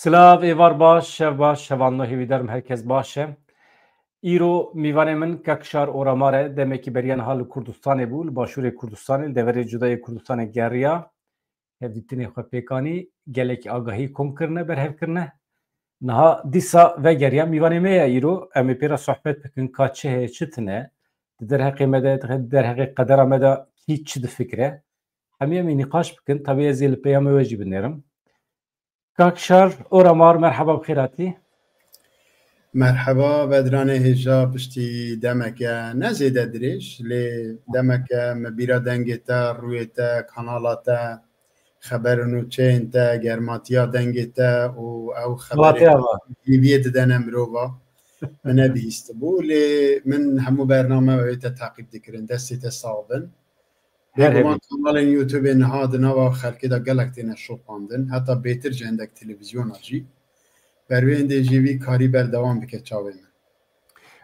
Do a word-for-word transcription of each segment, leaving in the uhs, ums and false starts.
Silav, êvar baş, şev baş, şevan no hêvîdarim herkes baş e. Îro mîvanê min Kakşar Oramar e, demekî beriya niha li Kurdistanê bû, li başûrê Kurdistanê, li deverê cuda yê Kurdistanê geriya. Hevdîtinê xwe pêk anî, gelekî agahî kom kirine, berhev kirine. Niha dîsa vegeriya mîvanê me ye îro, em ê pê re sohbet bikin, ka çi heye, çi tune, di derheqê me de, di derheqê qedera me de kî çi difikire. Hemî em ê nîqaş bikin, tabî ez ê li pêya me we jî binêrim. Kakşar Oramar, merheba, bi xêr hatî. Merheba Bedranê hêja, piştî demeke ne zêde dirêj, lê demeke me bîra dengê te, rûyê te, kanala te, xeber û nûçeyên te, germatiya dengê te û ew xeberê Xebatê ava. T V'yê didene mirova. Min nebihîstibû, lê min hemû bername wê te taqîb dikirin. Destê te sax bin. Her Bêguman hemî. Kanalên YouTubeê niha di nava xelkê de gelek têne şopandin. Heta bêtir ji hindek televîzyona jî. Ber wê hindê jî vî karî berdewam bike çavê min.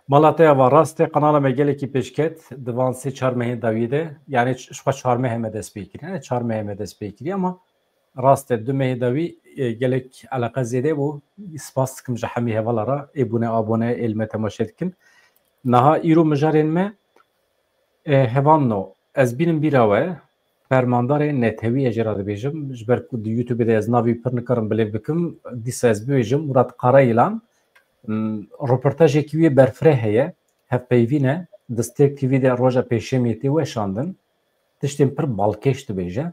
Mala te ya va rast e, kanala me gelekî pêş ket di van sê çar mehên dawiyê de. Yani ç-, ji xwe çar mehê me dest pê kiriye. Yani çar mehê me dest pê kiriye ama rast e, du mehê dawî, e, gelek eleqe zêde bû. Spas dikim ji hemî hevala re. Ê bûne, abone, ê li me temaşe dikin. Niha îro mijarên me, e, hevan no. Ez bînim bîra we, fermandarê netewî ez jê re dibêjim. Ji ber ku di YouTubeê de ez navî pir nikarim bilêv bikim. Dîsa ez bibêjim, Murat Karayılan, m, roportajekî wî berfireh heye, hevpeyvîn e. Di Stêrk T V de roja pêşemiyê tê weşandin. Tiştên pir balkêş dibêje.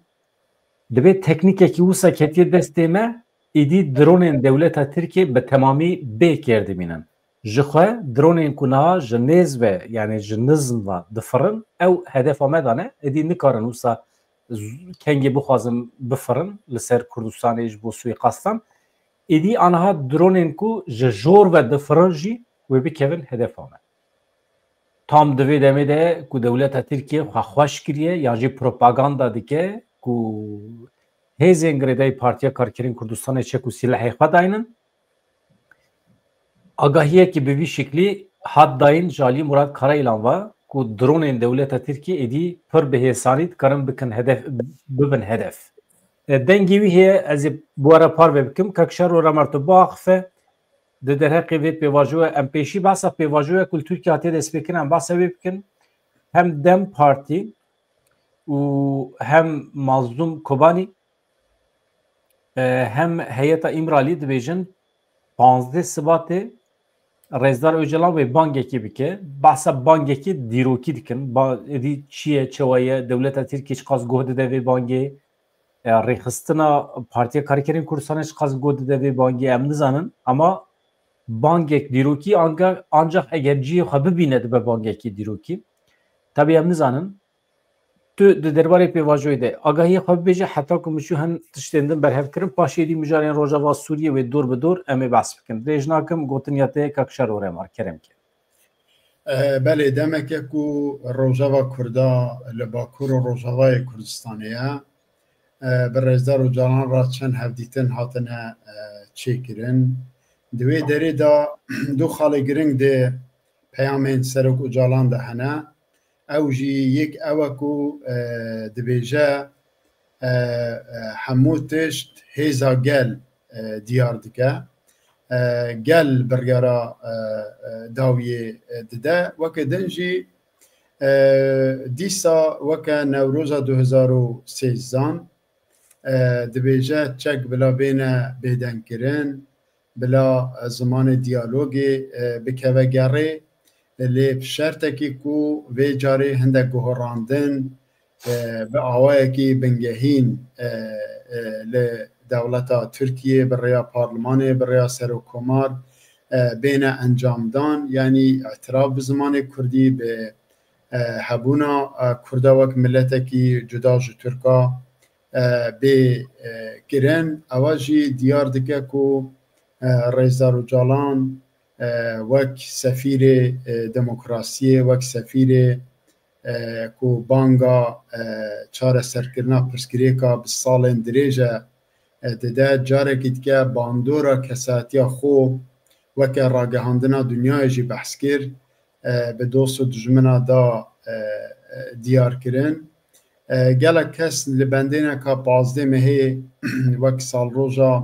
Dibê teknîkekî wisa ketiye destê me, êdî dronên dewleta Tirkiyê bi temamî bê kêr dimînin. Ji xwe dronên ku niha ji nêz ve, yani ji nizm ve difirin, ew hedefa me de ne, êdî nikarin wisa z-, kengê bixwazin bifirin li ser Kurdistanê ji bo suîqastan. Êdî aniha dronên ku ji jor ve difirin jî wê bikevin hedefa me. Tam di vê demê de ku dewleta Tirkiye xwe xweş kiriye yan jî propaganda dike ku hêzên girêdayî Partiya Karkerên Kurdistanê çek û sîlehê xwe daynin. Agahiyekî bi vî şiklî hat dayîn ji alî Murat Karayılan ve ku dronên dewleta Tirkiye êdî pir bi hêsanî dikarin bikin hedef, bibin hedef. E, dengê wî heye, ez ê bi we re parve bikim. Kakşar Oramar, tu biaxife. Di derheqê vê pêvajoya, em pêşî behsa pêvajoya ku li Tirkiye hatiye destpêkirin, em behsa wê bikin. Hem DEM Partî û hem Mazlûm Kobanî, e, hem heyeta Îmralî dibêjin, panzdeh Sibatê Rêzdar Ocalan wê bangekê bike. Behsa bangekê dîrokî dikin. Ba-, êdî çi ye, çawa ye, dewleta Tirkiyê çiqas guh dide vê bangê? E, rêxistina Partiya Karkerên Kurdistanê çiqas guh dide vê bangê, em nizanin. Ama bangek dîrokî anga-, ancak eger cihê xwe bibîne dibe bangekî dîrokî. Tabî em nizanin. Tu di derbarê pêvajoyê de agahiyê xwe bibêje, heta ku min çû hin tiştên din berhev kirin, paşê dî mijarên Rojava Sûriyê wê dor bi dor em ê behs bikin. Dirêj nakim, gotin ya te Kakşar Oremar, kerem ke. E, belê, demeke ku Rojava Kurda li Bakur û Rojavayê Kurdistanê ye. E, bi Rêzdar Ocalan re çend hevdîtin hatine, e, çêkirin. Di wê derê de du xalê giring di peyamên Serok Ocalan de hene. Ew jî yek ew e ku, e, dibêje, e, e, hemû tişt hêza gel, e, diyar dike. E, gel biryara, e, e, dawiyê, e, dide. Weke din jî, e, dîsa weke Newroza du hezar û sêzdan, e, dibêje çek bila bêne bêdengkirin, bila, e, zimanê diyalogê, e, bikeve gerê, lê bi şertekî ku vê carê hindek guherandin, e, bi awayekî bingehîn, e, e, li dewleta Tirkiyê bi rêya parlimanê, bi rêya serokkomar, e, bêne encamdan, yanî îtiraf bi zimanê kurdî, bi, e, hebûna, e, kurda wek miletekî cuda ji tirka, e, bê, e, kirin. Ewa jî diyar dike ku, e, Rêzdar Ocalan, e, wek sefîrê, e, demokrasiyê, wek sefîrê, e, ku banga, e, çareserkirina pirsgirêka bi salên dirêj e, e, dide, carekî dike bandora kesayetiya xwe weke ragihandina dinyayê jî behs kir, e, bi dost û dijmina da, e, e, diyar kirin. E, gelek kes li bendêneka pazdeh mehê wek salroja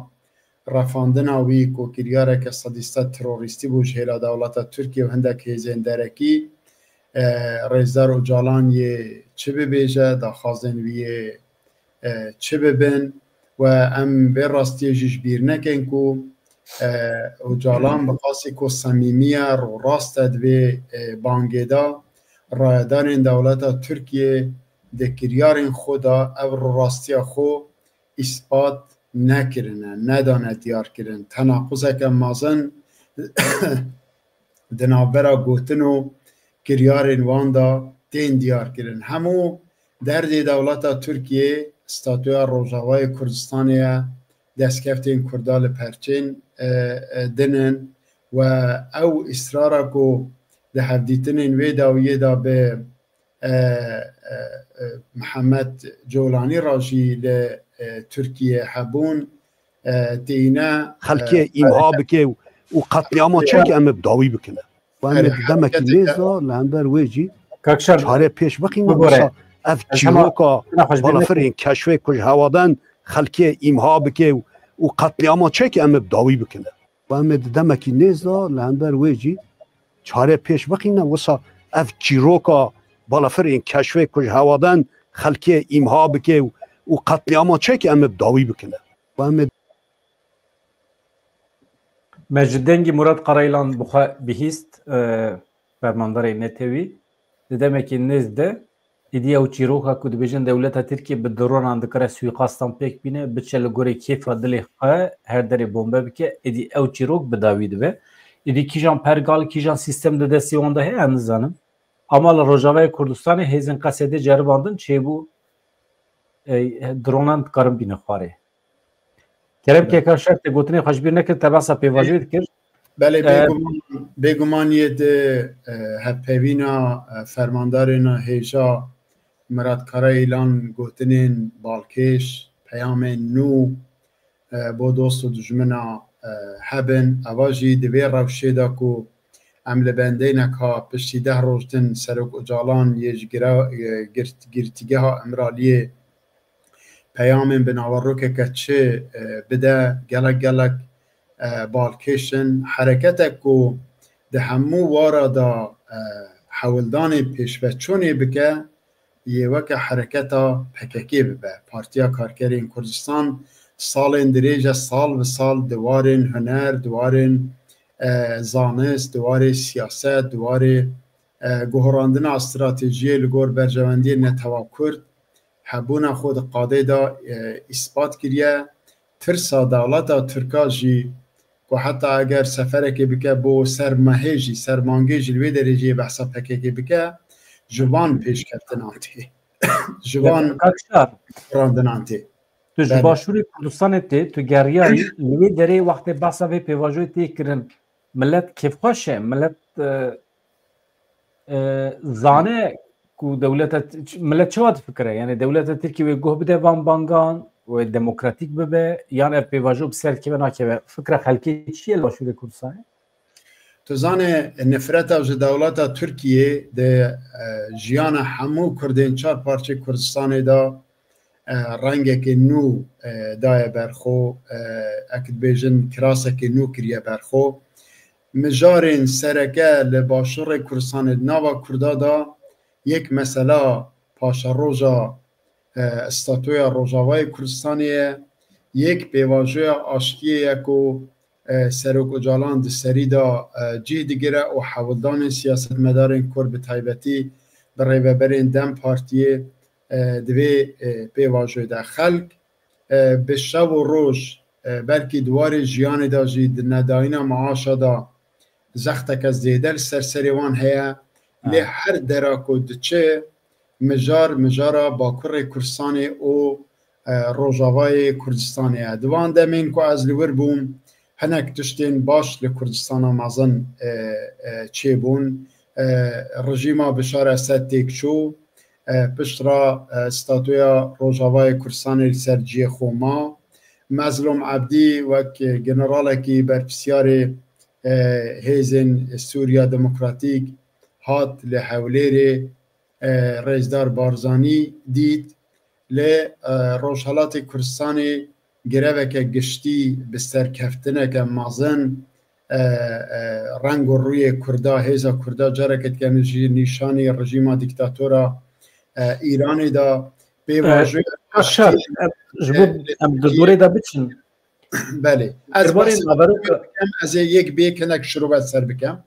refandina wî ku kiryareke sedî sed terorîstî bû ji hêla dewleta Tirkiye û hindek hêzên derekî, e, Rêzdar Ocalan yê çi bibêje, daxwazên wî yê, e, çi bibin, we em vê rastiyê jî ji bîr nekin ku, e, Ocalan bi qasî ku semîmî ye, rûrast e di vê, e, bangê de, rayedarên dewleta Tirkiye di kiryarên xwe de ev rûrastiya xwe îspat nekirine, nedane diyar kirin. Tenaquzeke mezin di navbera gotin û kiryarên wan de tên diyar kirin. Hemû derdê dewleta Tirkiyê statûya Rojavayê Kurdistanê ye, destkeftên Kurda li perçên, e, e, din in we ew îsrara ku di hevdîtinên wê dawiyê de bi, e, e, e, Mihemed Colanî re jî li, e, Tirkiye hebûn, e, têne, e, Xelkê îmha bike û, û qetlîama çek em bi dawî bikin. Û em ê di demekî nêz de li hember wê jî çare pêş bixîne, wisa ev çîroka balafirên keşfê ku ji hewa den xelkê îmha bike û, û qetlîama çek em bi dawî bikin. Û em ê di demekî nêz de li hember wê jî çare pêş bixîne, wisa ev çîroka balafirên keşfê ku ji hewa den xelkê îmha bike û, û qetlîama çek em bi dawî bikin. Û em ê Me ji dengê Murat Karaylan bi xwe bihîst, e, fermandarê netewî, di demekî nêz de êdî ew çîroka ku dibêjin dewleta Tirkiye bi dronan dikare suîqastan pêk bîne, biçe li gorî kêfa dilê xwe her derê bombe bike, êdî ew çîrok bi dawî dibe. Êdî kîjan pergal, kîjan sîstem di destê wan de heye, ez nizanim. Ama li Rojavayê Kurdistanê hêzên Qesedê ceribandin çêbû, e, dronan dikarin bînin xwarê. Kerem ke ka şer te gotinê xwe ji bîr nekir, te behsa pêvajoyê dikir. Belê, e, bêguman, bêguman yê di, e, hevpeyvîna, e, fermandarên hêja Mirat Karayilan gotinên balkêş, peyamên nû, e, bo dost û dijmina, e, hebin. Eva jî di vê rewşê de ku em li bendeynek ha piştî deh roj din Serok Ocalan yê ji gira-, e, girt-, girtîgeha Îmraliyê peyamên bi naverokeke çi, e, bide, gelek gelek, e, balkêş in. Hereketek ku di hemû wara de, e, hewldanê pêşveçûnê bike, yê weke hereketa P K K bibe. Partiya Karkerên Kurdistan salên dirêj e, sal bi sal di warên huner, di warên, e, zanist, di warê siyaset, di warê, e, guherandina stratejiyê li gor berjewendiyên netewa Kurd, hebûna xwe di qadê de, e, îspat kiriye. Tirsa dewleta Tirka jî ku heta eger seferekê bike bo ser mehê jî, ser mangê jî li wê derê jî yê behsa P K K bike, ji van pêşkeftinan tê. Ji van Kak Şar, randinan tê. Tu ji Belê. Başûrê Kurdistanê tê, tu geriyayî, li wê derê wextê behsa vê pêvajoyê tê kirin, millet kêfxweş e, millet, e, e, zane ku dewleta, millet çawa difikire? Yani dewleta Tirkiyê wê guh bide van bangan, wê demokratîk bibe, yan ev pêvajo bi ser dikeve nakeve? Fikra xelkê çi ye li Başûrê Kurdistanê? Tu zanê, nifreta ji dewleta Tirkiyê di, e, jiyana hemû Kurdên çar parçeyê Kurdistanê de, e, rengekê nû, e, daye ber xwe, e, ek dibêjin kirasekê nû kiriye ber xwe. Mijarên sereke li Başûrê Kurdistanê, di nava Kurda de yek mesela paşeroja, e, statûya Rojavayê Kurdistanê ye, yek pêvajoya aştiyê ye ku, e, Serok Ocalan di serî de, e, cih digire û hewldanên siyasetmedarên Kurd bi taybetî bi rêveberên DEM Partiyê, e, di vê, e, pêvajoyê de xelk, e, bi şev û roj, e, belkî di warê jiyanê de jî di nedayîna meaşa de zexteke zêde li ser serê wan heye. Lê Ha. her dera ku diçe, mijar, mijara Bakurê Kurdistanê û, e, Rojavayê Kurdistanê ye. Di van demên ku ez li wir bûm, hinek tiştên baş li Kurdistana mezin, e, e, çêbûn. E, rejîma Bişar Esed têk çû, e, pişt re, e, statûya Rojavayê Kurdistanê li ser cihê xwe ma. Mezlûm Ebdî wek generalekî berpirsiyarê, e, hêzên Sûriya Demokratîk hat li Hewlêrê, e, Rêzdar Barzanî dît. Lê, e, Rojhelatê Kurdistanê greveke giştî bi serkeftineke mezin, e, e, reng û rûyê Kurda, hêza Kurda careke dike jî nîşanî rejîma dîktatora, e, Îranê de. Pêvajoya Şer, aştiyê, em, ji bo e, em di dorê de biçin. Belê. Ez Derbarê basî naveroka bikem, ez ê yek bê hinek şirove ser bikem.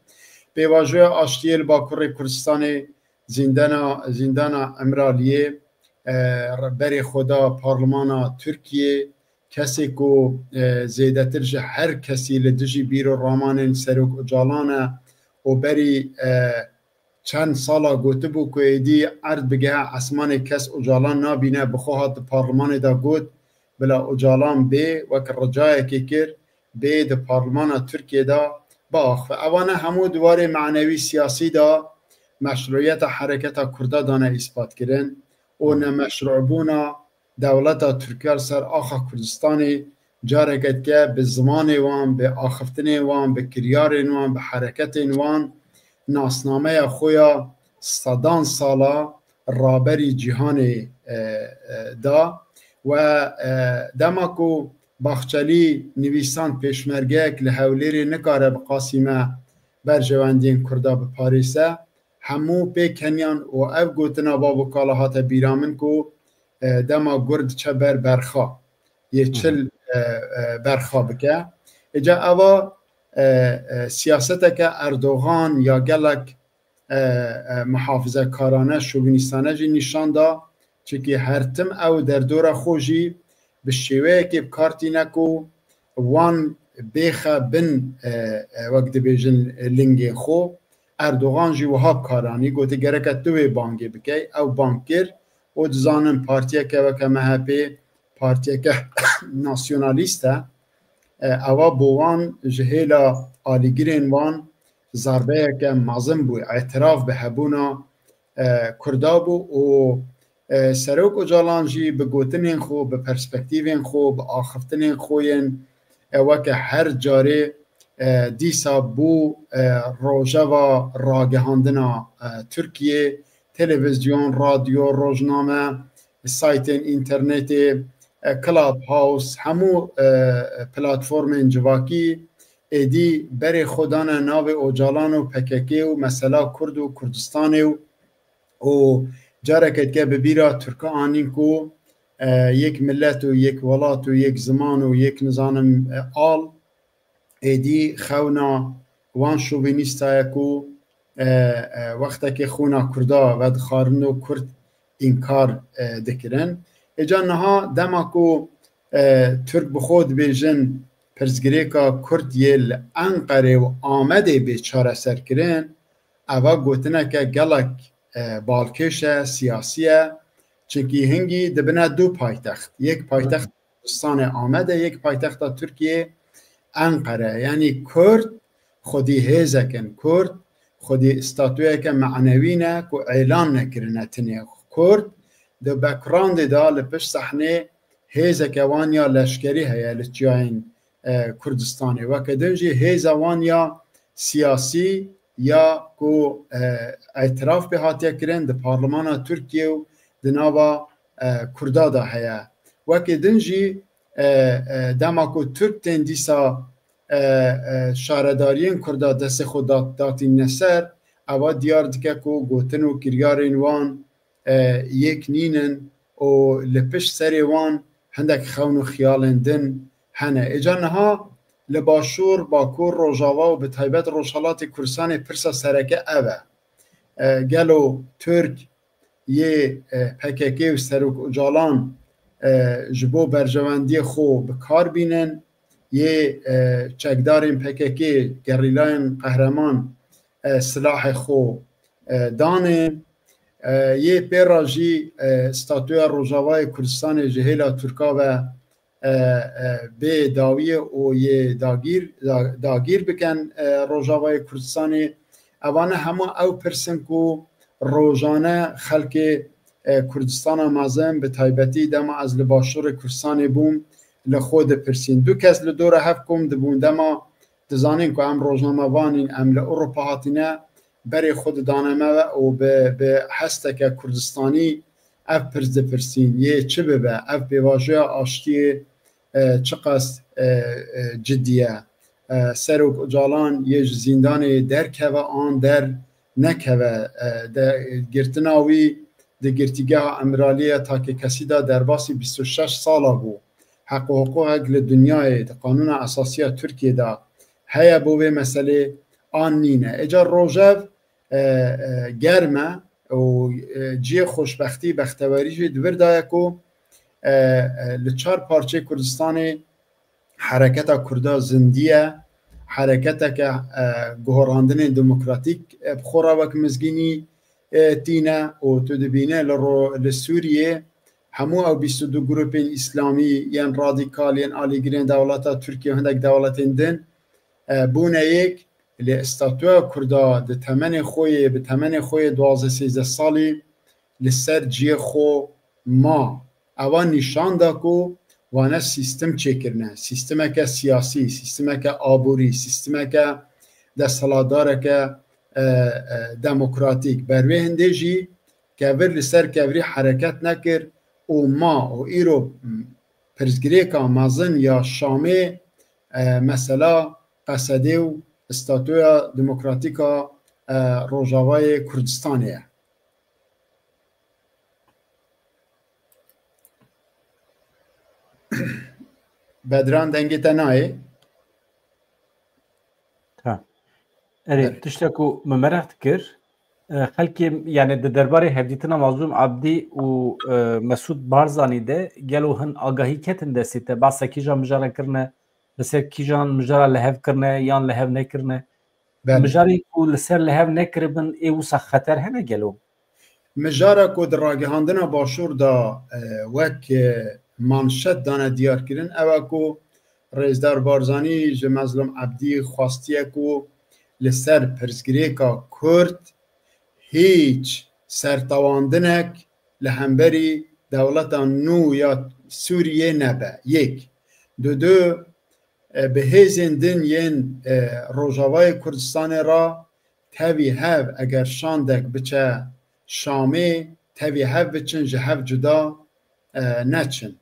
Pêvajoya aştiyê li Bakurê Kurdistanê zîndana, zîndana Emiraliyê, e, berê xwe da parlemana Tirkiyê, kesê ku, e, zêdetir ji her kesî li dijî bîr û ramanên Serok Ocalan e û berî, e, çend sala gotibû ku êdî erd bigihe esmanê kes Ocalan nabîne, bi xwe hat di parlemanê de got, bila Ocalan bê, wek ricayekê kir, bê di parlemana Tirkiyê de biaxive. Evane hemû di warê manewî siyasî de meşrûiyeta hereketa Kurda dane îspat kirin û nemeşrûbûna dewleta Tirkiya li ser axa Kurdistanê careke dike bi zimanê wan, bi axiftinên wan, bi kiryarên wan, bi hereketên wan nasnameya xwe ya sedan sala raberî cîhanê, e, e, da. We, e, dema ku Baxçelî nivîsand pêşmergeyek li Hewlêrê nikare bi qasîme berjewendiyên Kurda biparêse, hemû pê keniyan û ev gotina bab û kala hate bîra min ku, e, dema gur diçe ber berxa, yê Hı hı. çil, e, e, berxa bike. Îca eva, e, e, siyaseteke Erdogan ya gelek, e, e, muhafizekarane, şovinîstane jî nîşan da. Çikî her tim ew derdora xwe jî bi şêweyekê bi kar tîne ku wan bêxe bin, e, e, wek dibêjin, lingên xwe. Erdogan jî wiha bi kar anî, gotî, gereke tu wê bangê bikey. Ew bang kir û dizanin partiyeke weke M H P, partiyeke nasyonalîst e. E, ewa bo wan ji hêla alîgirên wan zarbeyeke mezin bû, îtiraf bi hebûna, e, Kurda bû û, e, Serok Ocalan jî bi gotinên xwe, bi perspektîvên xwe, bi axiftinên xwe yên, e, weke her carê, e, dîsa bû, e, rojeva ragihandina, e, Tirkiyê, televîzyon, radyo, rojname, saytên înternetê, e, Clubhouse, hemû, e, platformên civakî êdî berê xwe dane navê Ocalan û P K K û mesela Kurd û Kurdistanê û, û careke dike bi bîra Tirka anîn ku, e, yek milet û yek welat û yek ziman û yek nizanim, e, al êdî xewna wan şovînîsta ye ku, e, e, wextekê xwîna Kurda vedixwarin û Kurd înkar, e, dikirin. Îca niha dema ku, e, Tirk bi xwe dibêjin pirsgirêka Kurd yê li Enqerê û Amedê bê çareserkirin, eva gotineke gelek, e, balkêş e, siyasî ye. Çimkî hingî dibine du paytext. Yek paytext Kurdistanê Amede, yek paytexta Tirkiyê Enqere. Yanî Kurd xwedî hêzek in. Kurd xwedî statuyeke manewî ne ku îlan nekirine tinê. Kurd di backgroundê de li pişt sehnê hêzeke wan ya leşkerî heye li çiyayên, e, Kurdistanê. Weke din jî hêza wan ya siyasî ya ku, e, îtiraf pê hatiye kirin di parlemana Tirkiyê û di nava, e, Kurda de heye. Weke din jî, e, e, dema ku Tirk tên dîsa, e, e, şaredariyên Kurda destê xwe dat-, datîne ser, eva diyar dike ku gotin û kiryarên wan, e, yek nînin û li pişt serê wan hindek xewn û xiyalên din hene. Îca niha li Başûr, Bakur, Rojava û bi taybet Rojhelatê Kurdistanê pirsa sereke ev e. E, gelo Tirk yê, e, P K K û Serok Ocalan, e, ji bo berjewendiyê xwe bi kar bînin, yê, e, çekdarên P K K, gerîlayên qehreman, e, silahê xwe, e, danê. E, yê pê re jî, e, statûya Rojavayê Kurdistanê ji hêla Tirka ve, e, e, bê dawiyê û yê dagîr, da-, dagîr bikin, e, Rojavayê Kurdistanê. Evane hema ew pirs in ku rojane xelkê, e, Kurdistana mezin, bi taybetî dema ez li Başûrê Kurdistanê bûm, li xwe dipirsîn. Du kes li dora hev kom dibûn, dema dizanin ku em rojnamevan in, em li Ewropa hatine, berê xwe didane me ve û bi, bi hesteke Kurdistanî ev pirs dipirsîn, yê çi bibe, ev pêvajoya aştiyê, e, çiqas, e, e, cidî ye. E, Serok Ocalan yê ji zîndanê derkeve an der nekeve, e, de, girtina wî di Girtîgeha Emiraliyê ya Takekesî de derbasî bîst û şeş sala bû. Heq û hiqûqek li dinyayê, di Qanûna Esasî ya Tirkiyê de heye bo vê meselê an nîne. Êca rojev, e, e, germ e û, e, cihê xoşbextî, bextewerî jî di vir de ye ku, e, e, li çar parçeyê Kurdistanê hereketa Kurda zindî ye, hereketeke, e, guherandinên demokratîk, e, bi xwe re wek mizgînî, e, tîne û tu dibîne li ro-, li Sûriyê hemû ew bîst û du grûpên îslamî yên radîkal yên alîgirên dewleta Tirkiye û hindek dewletên din, e, bûne yek, lê statuya Kurda di temenê xwe yê, bi temenê xwe yê duwazdeh sêzdeh salî li ser cihê xwe ma. Ewa nîşan da ku wane sîstem çêkirine, sîstemeke siyasî, sîstemeke aborî, sîstemeke desthilatdareke, e, e, demokratîk. Ber wê hindê jî kevir li ser kevirî hereket nekir û ma û îro pirsgirêka mezin ya Şamê, e, mesela Qesedê û statuya demokratîk a, e, Rojavayê Kurdistanê ye. Bedran, dengê te nayê. Ha. Erê, Evet. Tiştek ku min meraq dikir, e, xelkê, yani di derbarê hevdîtina Mazlûm Abdî û, e, Mesûd Barzanî de gelo hin agahî ketin destê te? Behsa kîjan mijara kirine, li ser kîjan mijara li hev kirine yan li hev nekirine? Belê. Mijarên ku li ser li hev nekiribin, ê wisa xeter hene gelo? Mijara ku di ragihandina Başûr de, e, wek, e, manşet dane diyarkirin, ew e ku Rêzdar Barzanî ji Mezlûm Ebdî xwestiye ku li ser pirsgirêka Kurd hîç sertewandinek li hemberî dewleta nû ya Sûriyê nebe. Yek. Dudu, e, bi hêzên din yên, e, Rojavayê Kurdistanê re tevî hev eger şandek biçe Şamê, tevî hev biçin, ji hev cuda, e, neçin.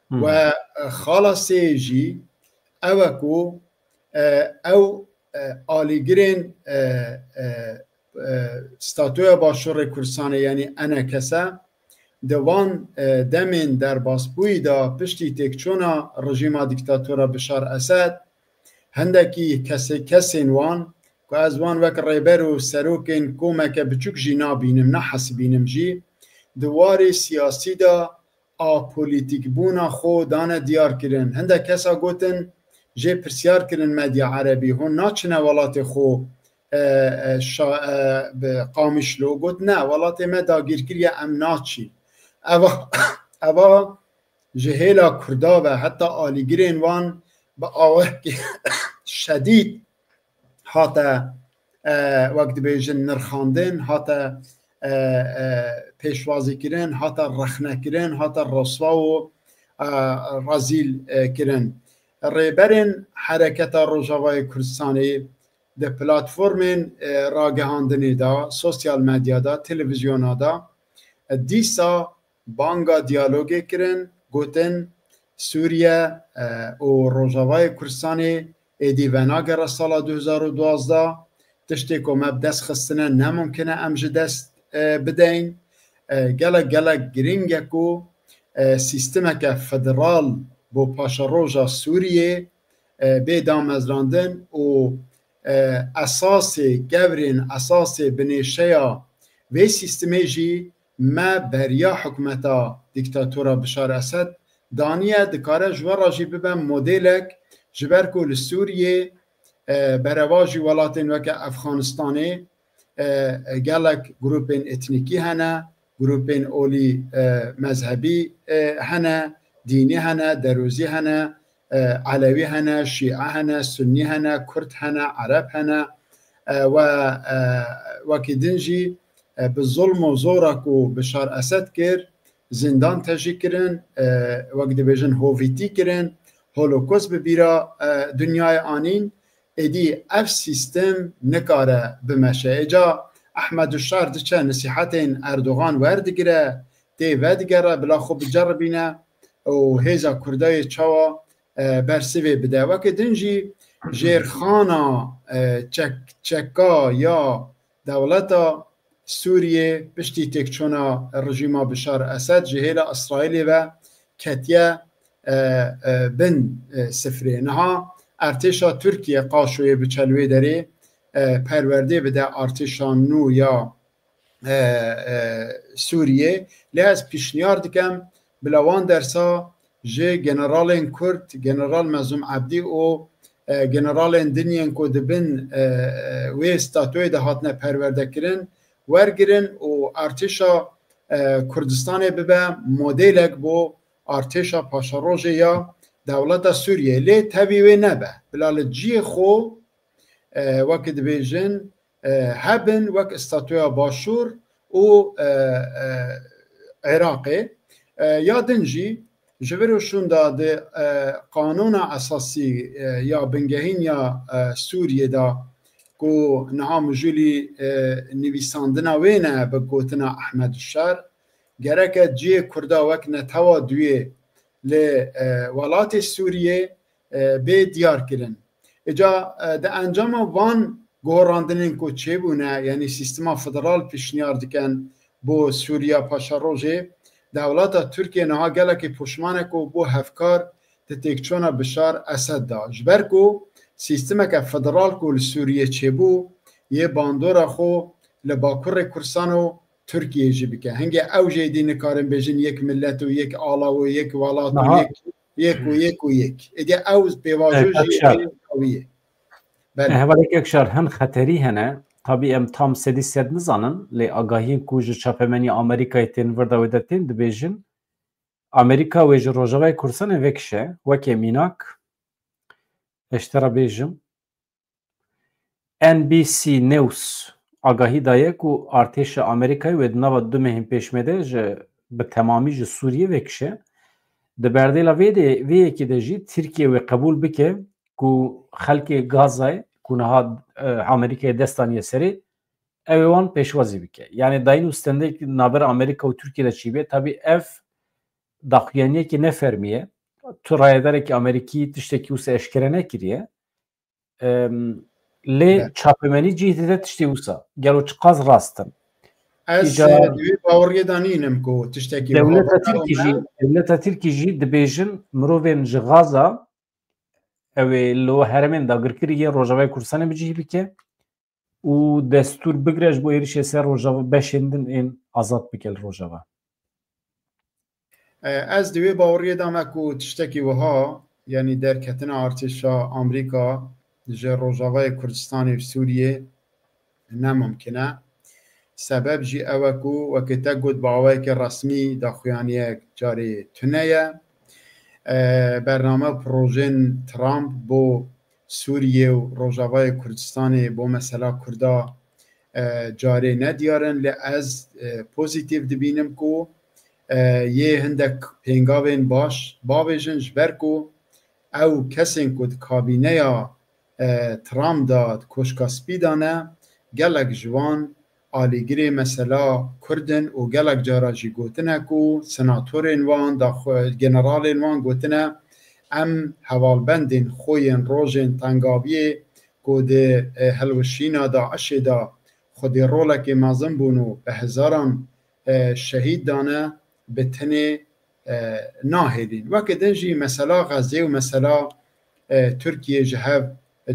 Hmm. We, e, xala sê jî ew e ku, e, ew, e, alîgirên, e, e, e, Statuya Başûrê Kurdistanê, yanî enekese, di van, e, demên derbasbûyî de piştî têkçûna rejîma dîktatora Bişar Esed, hindekî kesê-, kesên wan ku ez wan wek rêber û serokên komeke biçûk jî nabînim, nahesibînim jî, di warê siyasî de apolîtîkbûna xwe dane diyarkirin. Hindek kesa gotin, jê pirsiyar kirin medya erebî, hûn naçine welatê xwe, e, e, şa-, e, bi Qamişlo? Got, ne, welatê me dagîr kiriye, em naçîn. Eva, eva ji hêla Kurda ve heta alîgirên wan bi awekî şedîd hate, e, wek dibêjin, nirxandin, hate, e, e, pêşwazîkirin, hate rexnekirin, hate reswa û, e, rezîl, e, kirin. Rêberên Hereketa Rojavayê Kurdistanê di platformên, e, ragihandinê de, sosyal medya de, televîzyona de, e, dîsa banga diyalogê kirin, gotin, Sûriye, e, û Rojavayê Kurdistanê êdî venagere sala du hezar û duwazdeh, tiştê ku me bi dest xistine ne mumkin e em ji dest, e, bideyn. E, gelek, gelek giring e ku, e, sîstemeke federal bo paşeroja Sûriyê, e, bê damezrandin û, e, esasê, kevirên esasê binêşeya vê sîstemê jî me beriya hikûmeta dîktatora Bişar Esed daniye, dikare ji we re jî bibe modêlek, ji ber ku li Sûriyê, e, berevajî welatên weke Efxanistanê, e, e, gelek grûpên etnîkî hene, grûpên olî, e, mezhebî, e, hene, dînî hene, derûzî hene, e, Elewî hene, Şîe hene, Sunnî hene, Kurd hene, Ereb hene, e, we, e, wekî din jî, e, bi zulm û zora ku Bişar Esed kir, zîndan tejî kirin, e, wek dibêjin hovîtî kirin, holokost bi bîra, e, dinyayê anîn, êdî ev sîstem nikare bimeşe. Êca Ehmed Uşar diçe nesîhetên Erdogan werdigire, tê vedigere, bila xwe biceribîne û hêza Kurdayê çawa e, bersivê bide. Weke din jî jêrxana, e, çek-, çeka ya dewleta Sûriyê piştî têkçûna rejîma Bişar Esed ji hêla Îsraîlê ve ketiye, e, e, bin, e, sifrê. Niha artêşa Tirkiye Qaşoyê bi çel wê derê, e, perwerdê bide artêşa nû ya, e, e, Sûriyê. Lê ez pîşniyar dikem bila wan dersa ji generalên Kurd, General Mezlûm Ebdî û, e, generalên din yên ku di bin, e, e, wê statûyê de hatine perwerdekirin, wergirin û artêşa, e, Kurdistanê bibe modêlek bo artêşa paşerojê ya dewleta Sûriyê. Lê tevî wê nebe. Bila li cihê xwe, e, wekî dibêjin, e, hebin wek statûya Başûr û, e, e, Iraqê. E, ya din jî ji vir û şûnda di, e, qanûna esasî, e, ya bingehîn ya, e, Sûriyê de ku niha mijûlî, e, nivîsandina wê ne bi gotina Ehmed Şer, gereke cihê Kurda wek netewa duyê li, e, welatê Sûriyê, e, bê diyar kirin. Îca, e, di encama van guhorandinên ku çêbûne, yanî sîstema federal pêşniyar dikin bo Sûriya Paşerojê, dewleta Tirkiye niha gelekî poşman e ku bû hevkar di têkçûna Bişar Esed de. Ji ber ku sîstemeke federal ku li Sûriyê çêbû, yê bandora xwe li Bakurê Kurdistan û Tirkiyê jî bike. Hingê ew jê dî nikarin bêjin yek millet û yek ala û yek welat û Niha yek, yek û yek û yek. Êdî ew pêvajo Ê, jî Kekşar. Hê dawî ye. Belê. Ê, hevalê Kekşar, hin xeterî hene. Tabî em tam sedî sed nizanin, lê agahiyên ku ji çapemenî Amerîkayê tên vir de wê de tên dibêjin, Amerîka wê ji Rojavayê Kurdistanê vekişe, weke mînak, ez ji te re bêjim, N B C News agahî daye ku artêşa Amerîkayê wê di nava du mehên pêşmê de ji, bi temamî ji Sûriyê vekişe. Di berdêla vê de, vê yekê de jî Tirkiye wê qebûl bike ku xelkê Gazayê ku niha, e, Amerîkayê dest daniye serê, ew ê wan pêşwazî bike. Yanî dayîn û stendek navbera Amerîka û Tirkiye de çîbê. Tabî ev daxuyaniyekî ne fermî ye. Tu rayedarekî Amerîkî tiştekî wisa eşkere nekiriye. Em, lê Evet. çapemenî cih dide tiştê wisa. Gelo çiqas rast in? Ez, Îca e, di wê baweriyê de nînim ku tiştekî wiha Dewleta vekaro Tirkî jî, me. Dewleta Tirkî jî dibêjin mirovên ji Gaza ew ê li herêmên dagirkirî yê Rojavayê Kurdistanê bi cih bike û destûr bigire ji bo êrişê ser Rojava beşên din ên azad bike li Rojava. E, ez di wê baweriyê de me ku tiştekî wiha, yanî derketina artêşa Amerîka ji Rojavayê Kurdistanê û Sûriyê ne mimkin e. Sebeb jî ew e ku weke te got bi awayeke resmî daxuyaniyek carê tune ye. E, bername û projên Trump bo Sûriyê û Rojavayê Kurdistanê bo mesela Kurda, e, carê nediyar in, lê ez, e, pozîtîf dibînim ku, e, yê hindek pêngavên baş bavêjin, ji ber ku ew kesên ku di kabîneya, e, Trump de di Koşka Spî de ne, gelek ji wan alîgirê mesela Kurd in û gelek cara jî gotine ku senatorên wan, daxwe-, generalên wan gotine, em hevalbendên xwe yên rojên tengaviyê ku di, e, hilweşîna DAIŞê de xwedî rolekê mezin bûn û bi hezaran, e, şehîd dane, bi tenê, e, nahêlîn. Weke din jî mesela Xezê û mesela, e, Tirkiye ji hev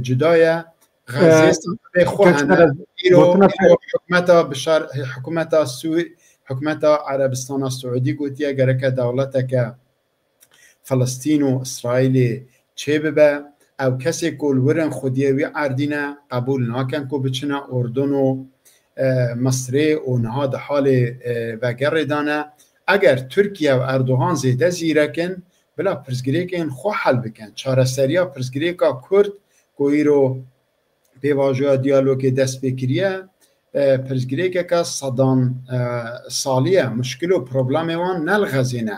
cuda ye. Xezê Ee, sebebê xwe hene. Îro, gotina îro hikûmeta Bişar, hikûmeta Sû-, hikûmeta Erebistana Siûdî gotiye gereke dewleteke Filistîn û Îsraîlê çêbibe. Ew kesê ku li wir in xwediyê wî erdî ne, qebûl nakin ku biçine Urdun û, e, Misrê û niha di halê, e, vegerê de ne. Eger Tirkiye û Erdogan zêde zîrek in, bila pirsgirêkên xwe hel bikin. Çareseriya pirsgirêka Kurd ku îro pêvajoya diyalogê dest pê kiriye, e, pirsgirêkeke sedan, e, salî ye. Muşkil û problemê wan ne li Xezê ne.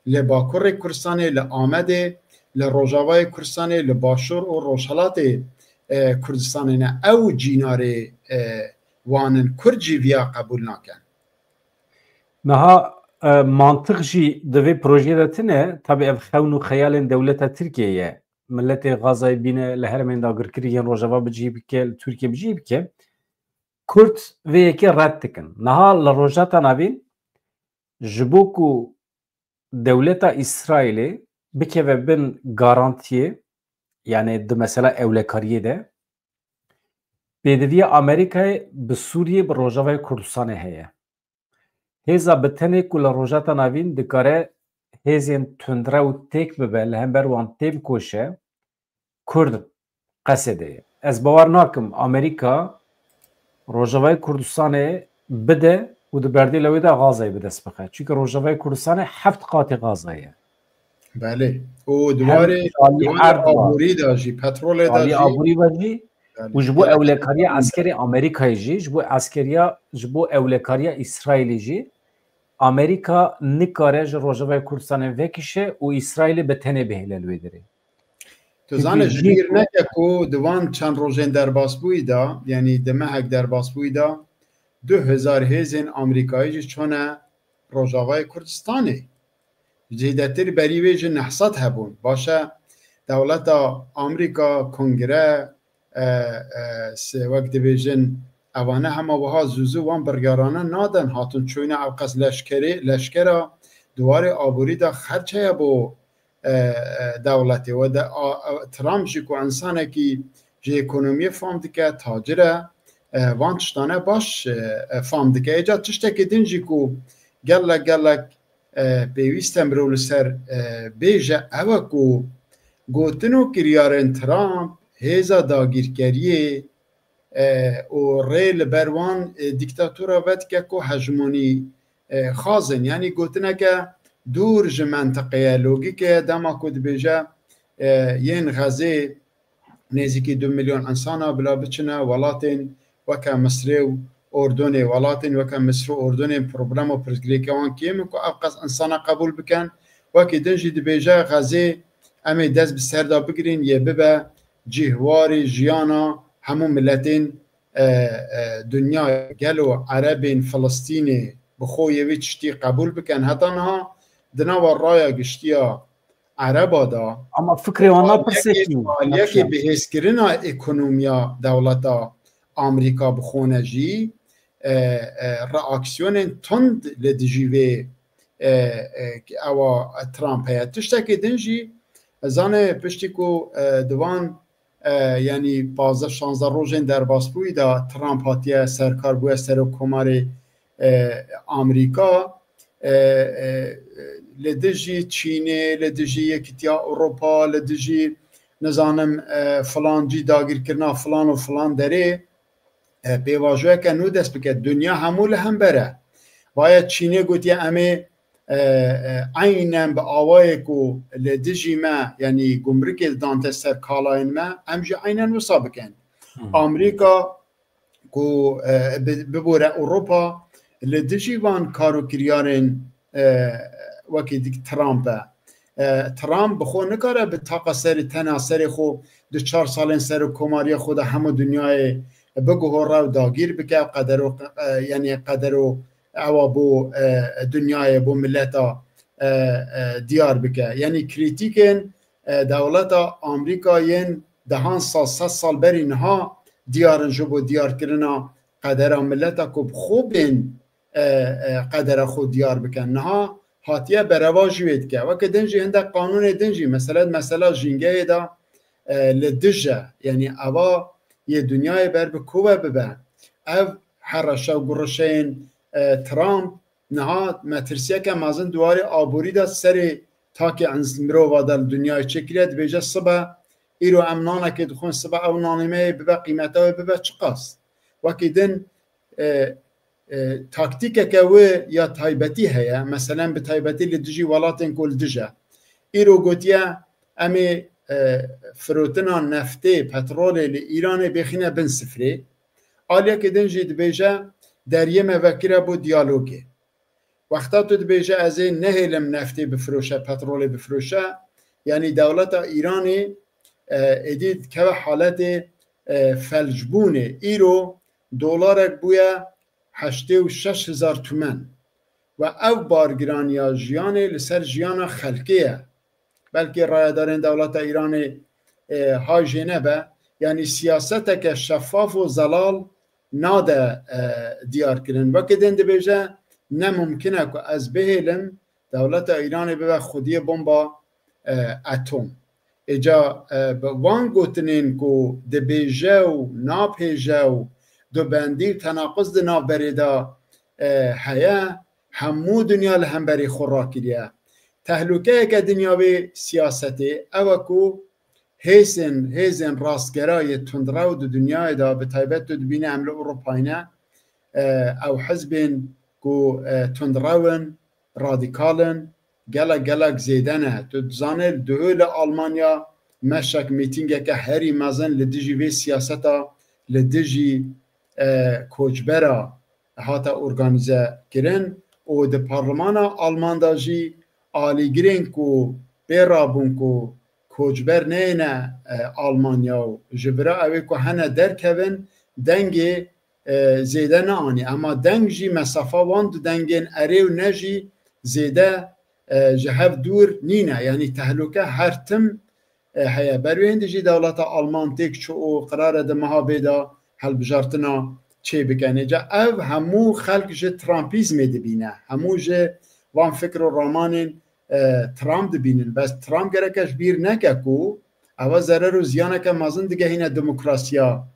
Li Bakurê Kurdistanê, li Amedê, li Rojavayê Kurdistanê, li Başûr û Rojhelatê, e, Kurdistanê ne. Ew cînarê, e, wan in. Kurd jî viya qebûl nakin. Niha E, mantiq jî di vê projeyê de tune, tabi ev xewn û xeyalên dewleta Tirkiyê ye. Miletê Xazayê bîne li herêmên dagirkirî yên Rojava bi cihî bike, li Tirkiyê bi cihî bike. Kurd vê yekê red dikin. Niha li Rojhilata Navîn ji bo ku dewleta Îsraîlê bikeve bin garantiyê, yani di mesela ewlekariyê de, pêdiviya Amerîkayê bi Sûriyê, bi Rojavayê Kurdistanê heye. Hêza bi tenê ku li Rojhilata Navîn dikare hêzên tundrew têk bibe, li hember wan têbikoşe, Kurd qesê de ye. Ez bawer nakim Amerîka Rojavayê Kurdistanê bide û di berdê lewê de Xazayê bi dest bixe. Çunke Rojavayê Kurdistanê heft qatê Xazayê ye. Belê. Û di Hem warê, di alî warê erd var. Aborî de jî, petrolê de Alî jî. Aborî ve jî Yani û ji bo gerek ewlekariya eskerê Amerîkayê jî, ji bo eskeriya, ji bo ewlekariya Îsraîlê jî Amerîka nikare ji Rojavayê Kurdistanê vekişe û Îsraîlê bi tenê bihêle li wê derê. Tu Çunke zanî, ji jî bîr neke ku di van çend rojên derbasbûyî de, yanî di mehek derbasbûyî de, du hezar hêzên Amerîkayî jî çûne Rojavayê Kurdistanê. Zêdetir berî wê jî neh sed hebûn. Baş e, dewleta Amerîka, Kongre, e, e, se-, wek dibêjin, evane hema wiha zû zû wan biryarane nadin, hatin çûyne ew qas leşkerê, leşkera di warê aborî de xerç heye bo, e, e, dewletê. We de, a, a, Trump jî ku însanekî ji ekonomiyê fam dike, tacir e, e, van tiştane baş, e, e, fam dike. Êca tiştekî din jî ku gelek gelek, e, pêwîst e mirov li ser, e, bêje, ew e ku gotin û kiryarên Trump hêza dagîrkeriyê, e, û rê li ber wan, e, dîktatora vedike ku hejmonî, e, xwaz in. Yanî gotineke dûr ji mentiqê ye, logîkê ye, dema ku dibêje, e, yên Xezê nêzîkî du milyon însana bila biçine welatên weke Misrê û Ordonê, welatên weke Misr û Ordonê problem û pirsgirêkê wan kêm in ku ev qas însana qebûl bikin. Wekî din jî dibêje, Xezê em ê dest bi ser de bigirîn, yê bibe cîhwarê jiyana hemû miletên, e, e, dinyayê. Gelo Erebên Filistînê bi xwe yê wî tiştî qebûl bikin? Heta niha di nava raya giştiya Ereba de Ama fikrê wan ne aliyekê, pirsekî aliyekê bihêzkirina ekonomiya dewleta Amerîka bi xwe ne jî, e, e, reaksiyonên tund li dijî vê, e, e, ewa Trump heye. Tiştekî din jî, ez zane piştî ku, e, di van, e, yanî pazdeh şazdeh rojên derbasbûyî de Trump hatiye serkar, bûye serokkomarê, e, Amerîka, e, e, li dijî Çînê, li dijî Yekîtiya Ewropa, li dijî, nizanim, e, filan cî dagîrkirina filan û filan derê, e, pêvajoyeke nû dest bike. Dinya hemû li hember e. Vaye Çînê gotiye, em ê, e, e, eynen bi awayê ku li dijî me, yanî gumrikê dante ser kalayên me, em jî eynen wisa bikin. Hmm. Amerîka ku, e, bi-, bibore Ewropa li dijî van kar û kiryarên, e, wekî dik Trump e. E, Trump bi xwe nikare bi taqa serê, tena serê xwe di çar salên serokkomariya xwe de hemû dinyayê biguhore û dagîr bike, qedero, e, yanî qedero ewa bo, e, dinyayê, bo mileta, e, e, diyar bike. Yanî krîtîkên, e, dewleta Amerîka yên dehan sal, sed sal berî niha diyar in ji bo diyarkirina qedera mileta ku bi xwe bên, e, e, qedera xwe diyar bikin. Niha hatiye berevajî wê dike. Weke din jî hindek qanûnê din jî, mesela, mesela jîngeyê de, e, li dij e. Yanî eva yê dinyayê ber bi ku ve bibe. Ev hereşe û gurişeyên, e, Trump niha metirsiyeke mezin di warê aborî de serê takê ins-, mirova de li dinyayê çêkiriye, dibêje sibe îro em nanekê dixwin, sibe ew nanê me yê bibe qîmeta wê bibe çiqas. Wekî din, e, e, taktîkeke wê ya taybetî heye, meselen bi taybetî li dijî welatên ku li dij e. Îro gotiye, em ê, e, firotina neftê, petrolê li Îranê bêxîne bin sifrê. Aliyekê din jî dibêje, deriyê me vekire bo diyalogê. Wexta tu dibêje, ez ê nehêlim neftê bifiroşe, petrolê bifiroşe, yanî dewleta Îranê, e, êdî dikeve haletê, e, felcbûnê. Îro dolarek bûye heştê û şeş hezar tumen. Ve ev bargiraniya jiyanê li ser jiyana xelkê ye. Belkî rayedarên dewleta Îranê, e, hay jê nebe, yanî siyaseteke şeffaf û zelal nade, e, diyar kirin. Weke din dibêje, ne mumkin e ku ez bihêlim dewleta Îranê bibe xwediyê bomba, e, atom. Êca, e, bi van gotinên ku dibêje û napêje û dubendî û tenaquz di navberê de, e, heye, hemû dinya li hemberî xwe rakiriye. Tehlûkeyeke dinya vê siyasetê ew e ku hêzên, hêzên rastgera yê tundrew di dinyayê de, bi taybet tu dibîne em li Ewropayê ne, e, ew hizbên ku, e, tundrew in, radîkal in, gelek, gelek zêde ne. Tu dizanî, duhê li Almanya meşek mîtîngeke herî mezin li dijî vê siyaseta, li dijî, e, koçbera hate organîze kirin û di parlemana Alman de jî alîgirên ku pê rabûn ku koçber neyêne, e, Almanya û ji vira ew ê ku hene derkevin, dengê, e, zêde neanî. Ema deng jî, mesafa wan du dengên erê û ne jî zêde, e, ji hev dûr nîne. Yanî tehlûke her tim, e, heye. Ber wê hindî jî dewleta Alman têk çû û qerar e di meha bê de hilbijartina çêbike. Nêca ev hemû xelk ji Trumpîzmê dibîne. Hemû ji van fikr û ramanên, e, Trump dibînin. Bes Trump gereke ji bîr neke ku eva zerer û ziyaneke mezin digehîne demokrasiya,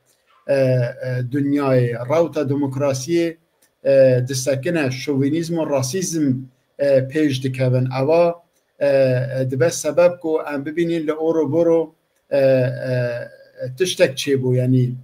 e, e, dinyayê. Rewta demokrasiyê, e, disekine, şovînîzm û rasîzm, e, pêş dikevin. Eva, e, e, dibe sebeb ku em bibînin li Ouroboro, e, e, tiştek çêbû, yanî,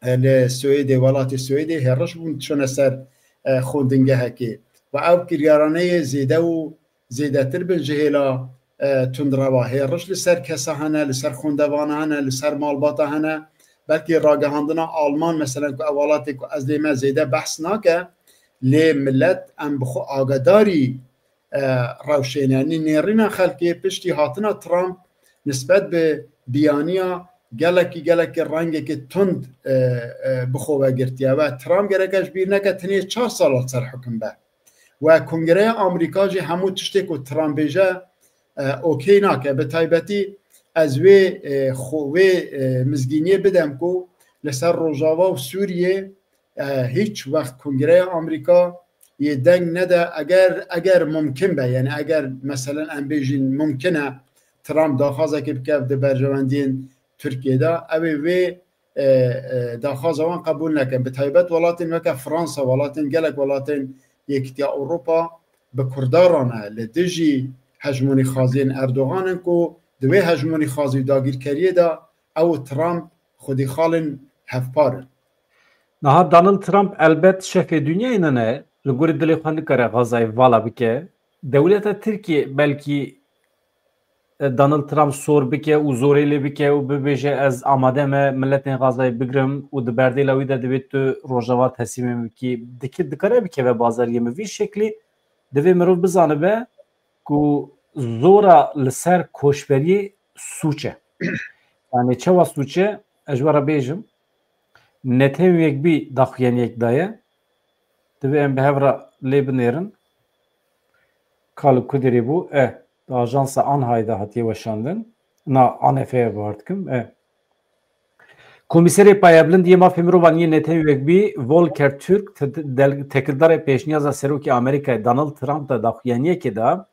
e, li Swêdê, welatê Swêdê hêriş bûn, çûne ser, e, xwendingehekê. Ve ev kiryaraneyê zêde û zêdetir bin ji hêla, e, tundrewa. Hêriş li ser kesa hene, li ser xwendevana hene, li ser malbata hene. Belkî ragihandina Alman, meselen, ku ev welatê ku ez dê me zêde behs nake, lê millet em bi xwe agadarî, e, rewşêne. Nî nêrîna xelkê piştî hatina Trump nisbet bi biyaniya gelekî, gelekî rengekî tund, e, e, bi xwe ve girtiye. Ve Trump gereke ji bîr neke tenê çar sala li ser hukim be. Ve Kongreya Amerîka jî hemû tiştê ku Trump bêje, e, okey nake. Bi taybetî ez wê, e, xwe, wê, e, mizgîniyê bidem ku li ser Rojava û Sûriyê, e, hiç wext Kongreya Amerîka yê deng nede, eger, eger mumkin be, yani eger meselen em bêjin mumkin e Trump daxwazekê bike di berjewendiyên Tirkiyê de, ew ê wê, e, e, daxwaza wan qebûl nekin. Bi taybet welatên weke Fransa, welatên, gelek welatên Yekîtiya Ewropa bi Kurdan re ne, li dijî hejmonîxwaziyên Erdogan in ku di wê hejmonîxwazî û dagîrkeriyê de ew û Trump xwedî xalên hevpar in. Niha Donald Trump elbet şefê dinyayê nine, li gorî dilê xwe nikare Xazayê vala bike. Dewleta Tirkiyê belkî, e, Donald Trump sor bike û zorê lê bike û bibêje, ez amade me miletên Xazayê bigrim û di berdêla wî de divê tu Rojava teslîmê min bikî. Dike-, dikare bikeve bazariyê min vî şeklî. Divê mirov bizanibe ku zora li ser koçberiyê sûç e. Yani çawa sûç e? Ez ji we re bêjim. Netewên Yekbûyî daxuyaniyek daye. Divê em bi hev re lê binêrin. Ka li ku derê bû? E, di ajansa Anhayê de hatiye weşandin. Na, A N F'ye bawer dikim. E. Komîserê Payebilind yê Mafê Mirovan yê Netewên Yekbûyî Volker Türk te-, del-, têkildarê pêşniyaza Serokê Amerîkayê Donald Trump de daxuyaniyekê da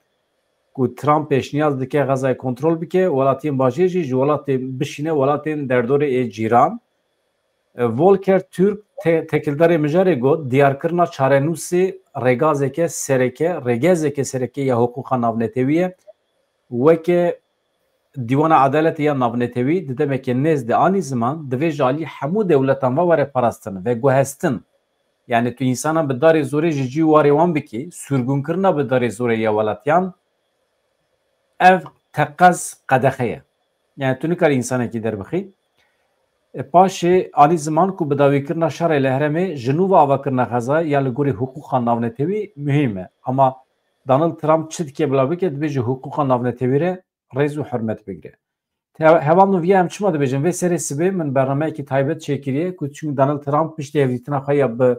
ku Trump pêşniyaz dike Xezayê kontrol bike, welatiyên bajêr jî ji welatê bişîne welatên derdorê ê cîran. E, Volker Türk te-, têkildarê mijarê got, diyarkirina çarenûsê rêgazeke sereke, rêgezeke sereke ya hiqûqa navnetewî ye. Weke Dîwana Edaletê ya Navnetewî di demeke nêz de anî ziman, divê ji alî hemû dewletan ve were parastin, veguhestin. Yani tu însanan bi darê zorê ji cî û warê wan bikî, sûrgûnkirina bi darê zorê ya welatiyan, ev teqez qedexe ye. Yani tu nikarî însanekî derbixî. E, paşê anî ziman ku bidawîkirina şerê li herêmê ji nû ve avakirina Xezayê ya li gorî hiqûqa navnetewî muhîm e. Ama Donald Trump çi dike bila bike, divê ji hiqûqa navnetewî re rêz û hurmet bigire. Te-, hevalno viya em çima dibêjin? Vê serê sibê min bernameyekî taybet çêkiriye ku çimkî Donald Trump piştî hevdîtina xwe ya bi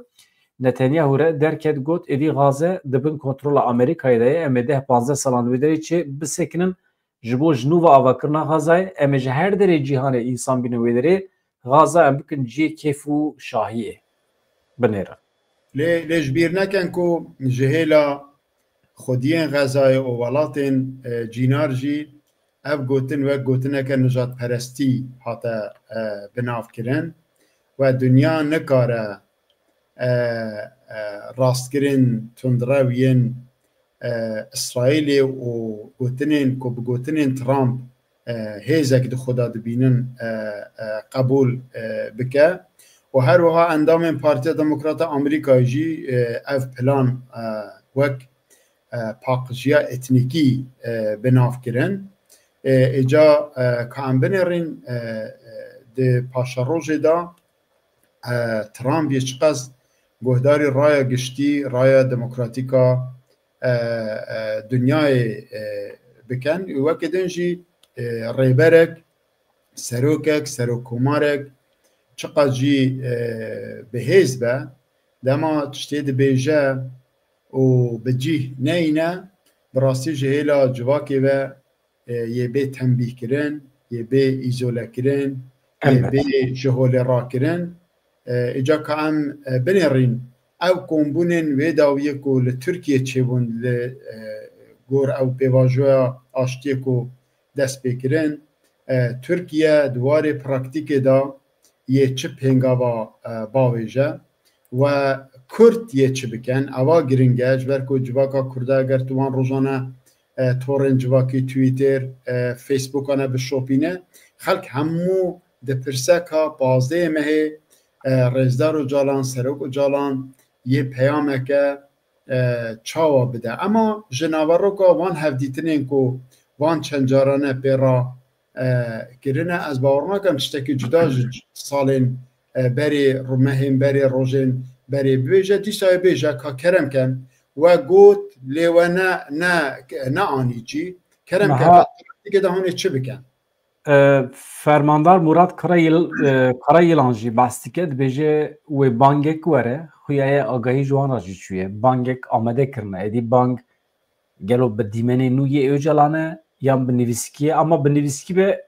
Netanyahu re derket, got, êdî Gaze di bin kontrola Amerîkayê de ye, em ê deh panzdeh salan di wê derê çê bisekinin, ji bo ji nû ve avakirina Gazayê, em ê ji her derê cîhanê însan bînin wê derê, Gaza em bikin cihê kêf û şahiyê. Binêrin. Lê, lê ji bîr nekin ku ji hêla xwediyên Xezayê û welatên, e, cînar jî ev gotin wek gotineke nijadperestî hate, e, binavkirin we dinya nikare, e, e, rastkirin tundrew yên, e, Îsraîlê û gotinên ku bi gotinên Trump, e, hêzek di xwe de dibînin, e, e, qebûl, e, bike. Û her wiha endamên Partiya Demokrata Amerîkayê jî, e, ev plan, e, wek, e, paqijiya etnîkî, e, bi nav kirin. E, îca, e, ka em binêrîn, e, e, di paşerojê de, e, Trump yê çiqas guhdarî raya giştî, raya demokratîka, e, e, dinyayê, e, bikin. Û weke din jî, e, rêberek, serokek, serokkomarek çiqas jî, e, bi hêz be, dema tiştê dibêje û bi cih neyne, bi rastî ji hêla civakê ve, e, yê bê tembîhkirin, yê bê îzolekirin, yê Elbet. bê ji holê rakirin. E, îca ka em, e, binêrîn, ew kombûnên wê dawiyê ku li Tirkiye çêbûn li, e, gor ew pêvajoya aştiyê ku dest pê kirin, e, Tirkiye di warê praktîkê de yê çi pêngava, e, bavêje we Kurd yê çi bikin? Eva giring e, ji ber ku civaka Kurda eger tu wan rojane, e, torên civakî, Twitter, e, Facebookane bişopîne, xelk hemû dipirse ka pazdehê mehê, e, Rêzdar Ocalan, Serok Ocalan yê peyameke, e, çawa bide. Ema ji naveroka van hevdîtinên ku van çend carane pê ra, e, kirine, ez bawer nakim tiştekî cuda ji salên, e, berê, mehên berê, rojên berê bibêje. Dîsa ê bêje ka kerem ken, we got lê we ne, ne, ne anî cî. Kerem ken, Niha praktîkê de hûn ê çi bikin? E, Fermandar Murat Karayil-, e, Karayilan jî behs dike, dibêje wê bangek were, xuya ye agahî ji wan re jî çûye. Bangek amade kirine. Êdî bang gelo bi dîmenê nû yê Ocalan e yan bi nivîskî ye? Ama bi nivîskî be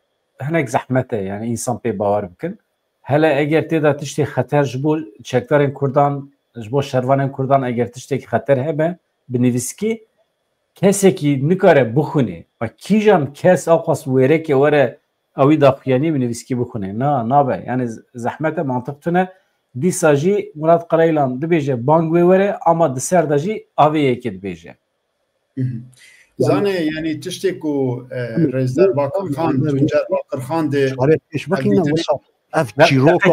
hinek zehmet e, yani însan pê bawer bikin. Hele eger tê de tiştê xeter ji bo çekdarên Kurdan, ji bo şervanên Kurdan eger tiştekî xeter hebe, bi nivîskî kesekî nikare bixwîne. Ve kîjan kes aqas wêrekê were ewî daxuyanî bi nivîskî bixwîne? Na, nabe. Yani z-, zehmet e, mantiq tune. Dîsa jî Murat Karaylan dibêje bang wê were, ama di ser de jî avê yekê dibêje. Mhm. Zane, yani tiştê ku, e, Rêzdar Bakirxan, Tuncer Bakirxan de çare pêş bixîne, wisa ev çîroka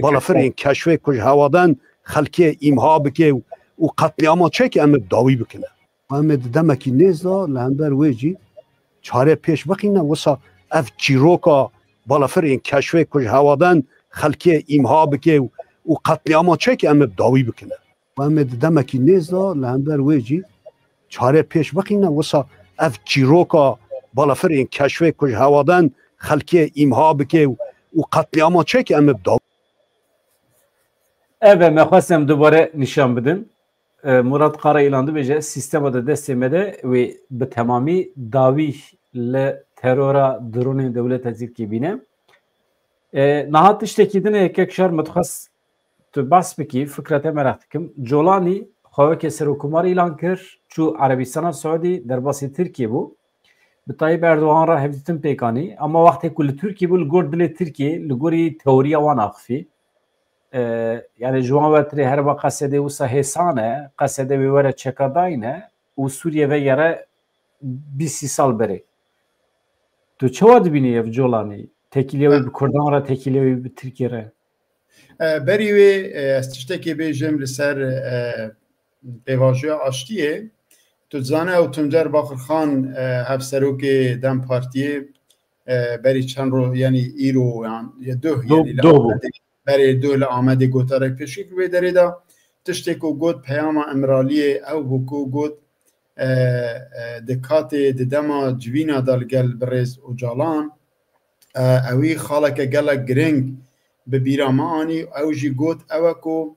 balafirên keşfê ku ji hewadan xelkê îmha bike û, û qetlîama çêke, em ê bi dawî bikine. Em ê di demekî nêz de li hember wê jî çare pêş bixîne, wisa ev çîroka balafirên keşfê ku ji hewadan xelkê îmha bike û, û qetlîama çêke, em ê bi dawî bikine. Em ê di demekî nêz de li hember wê jî çare pêş bixîne, wisa ev çîroka balafirên keşfê ku ji hewadan xelkê îmha bike û, û qetlîama çêke, em ê bi dawî. Ev e, me xwest em dubare nîşan bidin. E, Murat Karayilan dibêje, sîstema di destê me de wê bi temamî dawî li terora dronên dewleta Tirkiyê bîne. E, niha tiştekî din e, yekek şer me dixwest tu behs bikî, fikra te meraq dikim. Colanî xwe weke serokkomar îlan kir, çû Erebistana Siûdî, derbasî Tirkiyê bû. Bi Tayyip Erdogan re hevdîtin pêk anî. Ama wextê ku li Tirkiyê bû, li gor dilê Tirkiyê, li gorî teoriya wan axifî. E, yani ji wan ve tirê herba Qesedê wisa hêsan e, Qesede wê were çekadayî ne û Sûriye vegere bîst sî sal berê. Tu çawa dibînî ev Colanî? Tekîliya wî bi Kurdan re, tekîliya wî bi Tirkiye re? E, berî wê, e, ez tiştekê bêjim li ser, e, pêvajoya aştiyê. Tu dizane ew Tuncer Bakirxan, e, hevserokê DEM Partiyê, e, berî çend ro-, yanî îro yan, ya duh, Duh, yanî li duh bû. Amedê, berê duh li Amedê gotarek pêşî kir wê derê de. Tiştê ku got peyama Îmraliyê ew bû ku got, e, e, di katê, di dema civîna de li gel birêz Ocalan, e, ewî xaleke gelek giring bi bîra me anî. Ew jî got ew e ku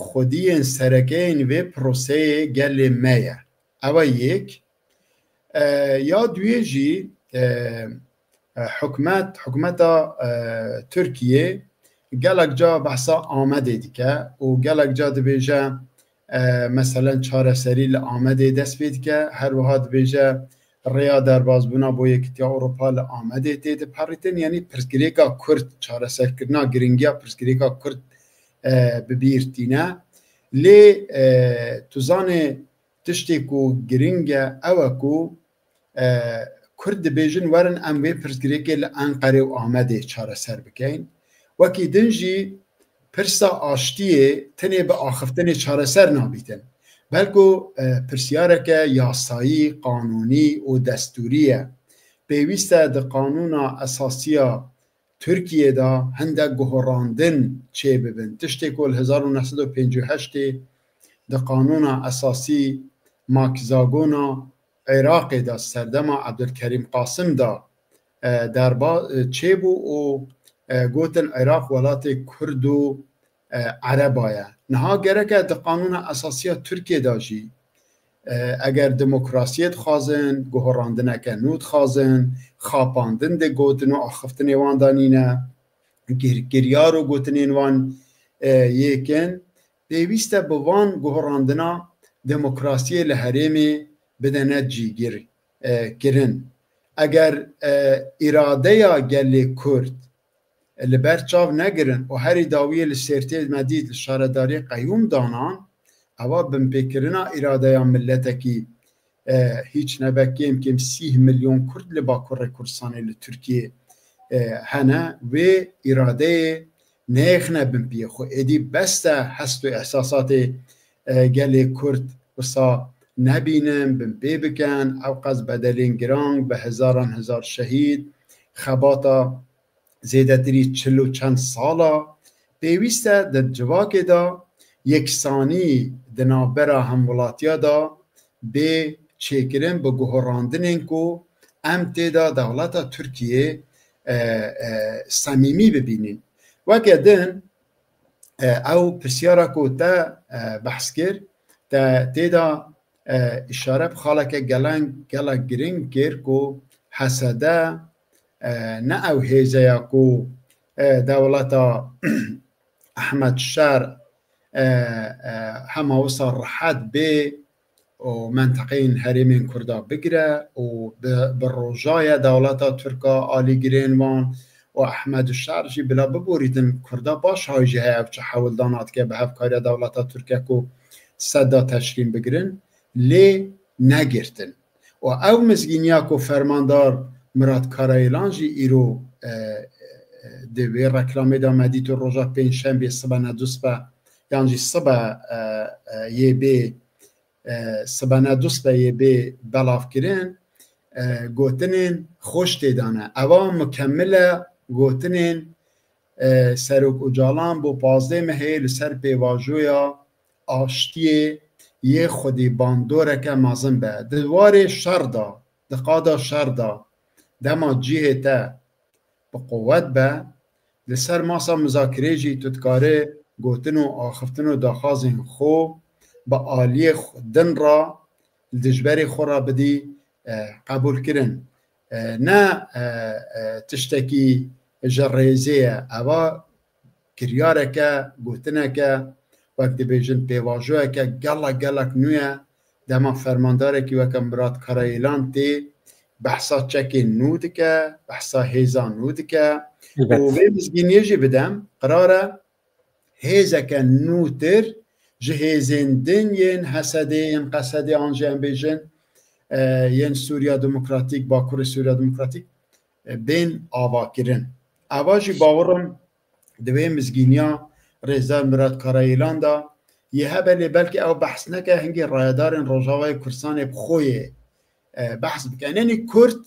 xwediyên serekeyên vê proseyê gelê me ye. Ew e yek. E, ya duyê jî, e, e, hikûmet, hikûmeta, e, Tirkiyê gelek ca behsa Amedê dike û gelek ca dibêje, e, meselen çareserî li Amedê dest pê dike, her wiha dibêje rêya derbazbûna bo Yekîtiya Ewropa li Amedê tê diperîtin, yanî pirsgirêka Kurd, çareserkirina giringiya pirsgirêka Kurd, e, bi bîr tîne. Lê, e, tu zanê tiştê ku giring e, ew e ku, e, Kurd dibêjin werin em vê pirsgirêkê li Enqerê û Amedê çareser bikeyn. Wekî din jî pirsa aştiyê tenê bi axiftinê çareser nabîtin. Belku, e, pirsiyareke yasayî, qanûnî û destûrî ye. Pêwîst e di qanûna esasiya Tirkiyê de hindek guherandin çêbibin. Tiştê ku li hezar û neh sed û pêncî û heştê di qanûna esasî makîzagona Iraqê de serdema Ebdulkerîm Qasim de, e, derba, e, çêbû û, e, gotin Iraq welatê Kurd û, e, Ereba ye. Niha gereke di qanûna esasiya Tirkiyê de jî, e, eger demokrasiyê dixwazin, guherandineke nû dixwazin, xapandin digotin û axiftinê wan de nîne, gir-, giryar û gotinên wan, e, yê kin, pêwîst e bi van guherandina demokrasiyê li herêmê bidene cîgir, e, kirin. Eger, e, îradeya gelê Kurd li ber çav negirin û herî dawiyê li Sêrtê me dît li şaredariyê qeyûm danan, eva binpêkirina îradeya miletekî, e, hîç nebe kêm kêm sî milyon Kurd li Bakurê Kurdistanê li Tirkiyê, e, hene. Wê îradeyê neyêxine bin piyê xwe. Êdî bes e hest û ehsasatê, e, gelê Kurd wisa nebînin, bin pê bikin. Ew qas bedelên giran, bi hezaran hezar şehîd, xebata zêdetirî çil û çend sala. Pêwîst e di civakê de yeksanî di navbera hemwelatiya de bê çêkirin bi guherandinên ku em tê de dewleta Tirkiyê, e, e, semîmî bibînin. Weke din, e, ew pisyara ku te, e, behs kir, te tê de, e, îşare bi xaleke gelen, gelek giring kir ku H S D, e, ne ew hêze ya ku, e, dewleta Ehmed Şer, e, e, hema wisa rehet bê û menteqeyên herêmên Kurda bigire û bi, bi rojaya dewleta Tirka alîgirên wan û Ehmed Şer jî bila biborîtin Kurda baş hay jî heye ev çi hewldana dike bi hevkariya dewleta Tirke ku seda teşrîn bigirin, lê negirtin. Û ew mizgîniya ku fermandar Mirat Karayilan jî îro, e, e, di wê reklamê de me dît û roja pêncşembê sibe ne du sibe, yan jî sibe, e, e, yê bê, e, sibe ne du sibe yê bê belavkirin, e, gotinên xweş tê de ne. Eva mukemil e gotinên, e, Serok Ocalan bo pazdeh mehê li ser pêvajoya aştiyê yê xwedî bandoreke mezin be. Di warê şer de, di qada şer de, dema cihê te bi quwet be, li ser masa muzakirê jî tu dikarî gotin û axiftin û daxwazên xwe bi aliyê xwe din re li dijberê xwe re bidî, e, qebûlkirin. E, ne, e, e, tiştekî ji rêzê ye. Eva kiryareke, gotineke, wek dibêjin pêvajoyeke gelek, gelek nû ye. Dema fermandarekî weke Mirat Karayilan tê behsa çekên nû dike, behsa hêza nû dike. Elbet. Û vê mizgîniyê jî bidem, qirare hêzeke nûtir ji hêzên din yên H S D'ê, yên Q S D'ê an jî em bêjin, e, yên Sûriya Demokratîk, Bakurê Sûriya Demokratîk, e, bên avakirin. Eva jî bawerim di wê mizgîniya rêzdar Mirat Karayilan de yê hebe, lê belkî ew behs neke, hingê rayedarên Rojavayê Kurdistanê bi xwe yê, e, behs bike. Yanî Kurd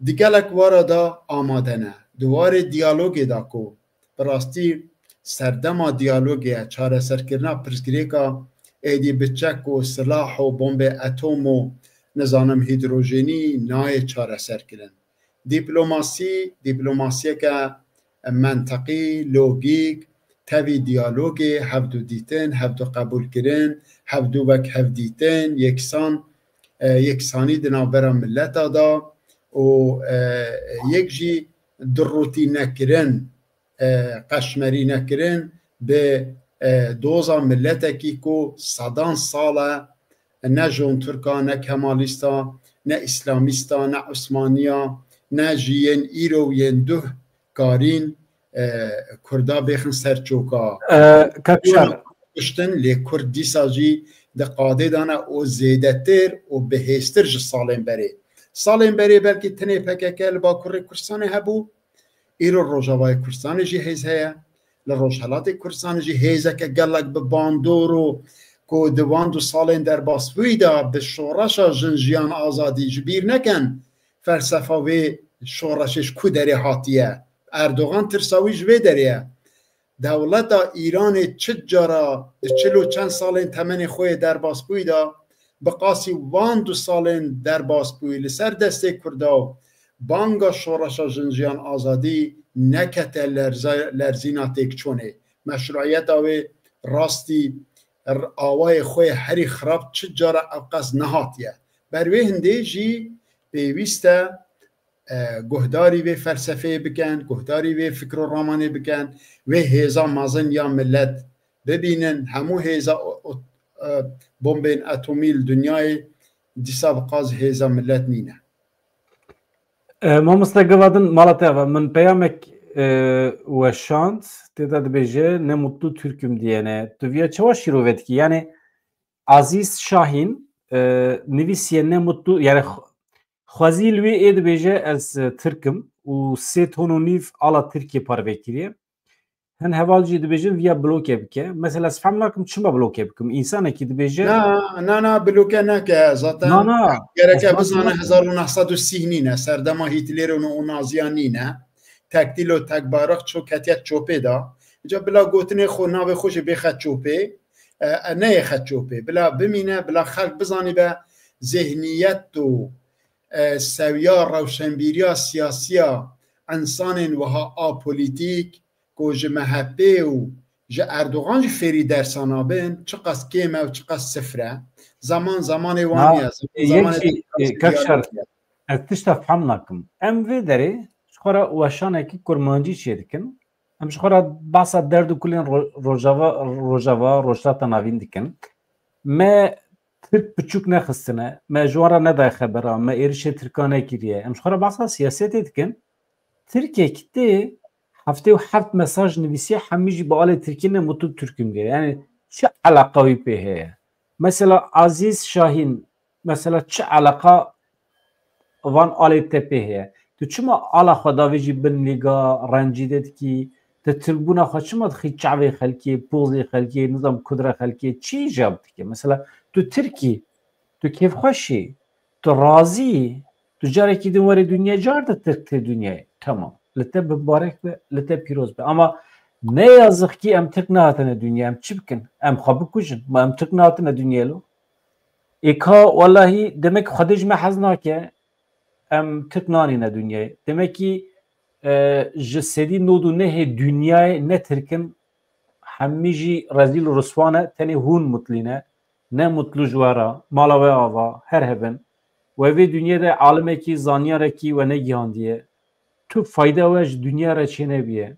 di gelek wara de amade ne. Di warê diyalogê de ku bi rastî serdema diyalogê ye, çareserkirina pirsgirêka êdî bi çek û silah û bombê etom û nizanim hîdrojenî nayê çareserkirin. Dîplomasî, dîplomasiyeke menteqî, logîk, tevî diyalogê, hevdu dîtin, hevdu qebûlkirin, hevdu wek hev dîtin, yeksan, e, yeksanî di navbera mileta de û, e, yek jî dirûtî nekirin, e, qeşmerî nekirin bi, e, doza miletekî ku sedan sal e ne ji hûn Tirka, ne Kemalîsta, ne Îslamîsta, ne Osmaniya, ne jî yên îro û yên duh karîn, e, Kurda bêxin ser çoka. E, Kak Şar. Kuştin, lê Kurd dîsa jî di qadê de ne û zêdetir û bihêztir ji salên berê. Salên berê belkî tenê P K K li Bakurê Kurdistanê hebû. Îro Rojavayê Kurdistanê jî hêz heye. Li Rojhelatê Kurdistanê jî hêzeke gelek bi bandor û ku di wan du salên derbasbûyî de bi şoreşa jin jiyan azadî ji bîr neken, felsefa vê şoreşê ji ku derê hatiye. Erdogan tirsa wî ji vê derê ye. Dewleta Îranê çi cara di çil û çend salên temenê xwe yê derbasbûyî de bi qasî wan du salên derbasbûyî li ser destê Kurda û banga şoreşa jin jiyan azadî nekete lerze-, lerzîna têkçûnê. Meşruiyeta wê rastî r-, awayê xwe yê herî xirab çi cara ewqas nehatiye. Ber wê hindê jî pêwîst e, e, guhdarî vê felsefeyê bikin, guhdarî vê fikr û ramanê bikin, vê hêza mezin ya milet bibînin, hemû hêza o-, o-, e, bombên atomî li dinyayê dîsa bi qas hêza milet nîne. E, mamoste Givadin, mala te ava. Min peyamek, e, weşand, tê de dibêje, "Ne mutlu Türk'üm" diyene. Tu viya çawa şîrove dikî? Yani Aziz Şahin, e, nivîsiye "Ne mutlu", yani xw-, xwezî li wê ê dibêje, "Ez, e, Tirk im" û sê ton û nîv ala Tirkiyê parve kiriye. Hin heval jî dibêjin viya bloke bike. Mesela ez fehm nakim çima bloke bikim. Însanekî dibêje Na, na, na, bloke neke. Zaten Na, na. gereke Ez bizane hezar û neh sed û sî nîne. Serdema Hîtlerê û, û Naziya nîne. Tek dîl û tek bayraq ço ketiye çopê da. Ca bila gotinê xwe, navê xwe jî bêxe çopê. E, e, neyê xe çopê. Bila bimîne, bila xelk bizanîbe zihniyet û, e, sewiya rewşenbîriya siyasiya însanên wiha apolîtîk ku ji M H P û ji Erdogan jî fêrî dersa nabin, çiqas kêm e û çiqas sifir e. Zaman zamanê wan Na, niye, zaman yek zamanê jî, e, demokrasî Kak Şar, diyalog e. ez tişta fehm nakim. Em vê derê ji xwe re weşanekî kurmancî çêdikin. Em ji xwe re behsa derd û kulên ro-, Rojava, Rojava, Rojhilata Navîn dikin. Me Tirk piçûk nexistine, me ji wan re nedaye xebera, me êrişê Tirkan nekiriye. Em ji xwe re behsa siyasetê dikin. Tirkek tê heftê û heft mesaj nivîsiye, hemî jî bi alê Tirkî "Ne mutlu Türk'üm" diye. Yani çi eleqa wî pê heye? Mesela Aziz Şahin, mesela çi eleqa van alê te pê heye? Tu çima ala xwe davêjî bin lîga, rencîde dikî? Tu tirkbûna xwe çima dixî çavê xelkê, pozê xelkê, nizam kudre xelkê? Çi îcab dike? Mesela tu Tirkî, tu kêfxweş î, tu razî yî, tu carekî din werê dinyê, car de Tirk tê dinyê. Tamam. Li te bibarek be, li te pîroz be. Ama ne yazık ki em Tirk nehatine dinyê. Em çi bikin? Em xwe bikujin. Ma em Tirk nehatine dinyê lo? Ê ka, wellahî, demek Xwedê ji me hez nake, em Tirk nanîne dinyayê. Demekî, e, ji sedî nod û nehê dinyayê ne Tirk in, hemî jî rezîl û riswa ne, tenê hûn mutlî ne. Ne mutlu ji we re, mala we ava, her hebin. We vê dinyê de alimekî, zanyarekî we negihandiye. Tu fayda we ji dinya re çênebiye.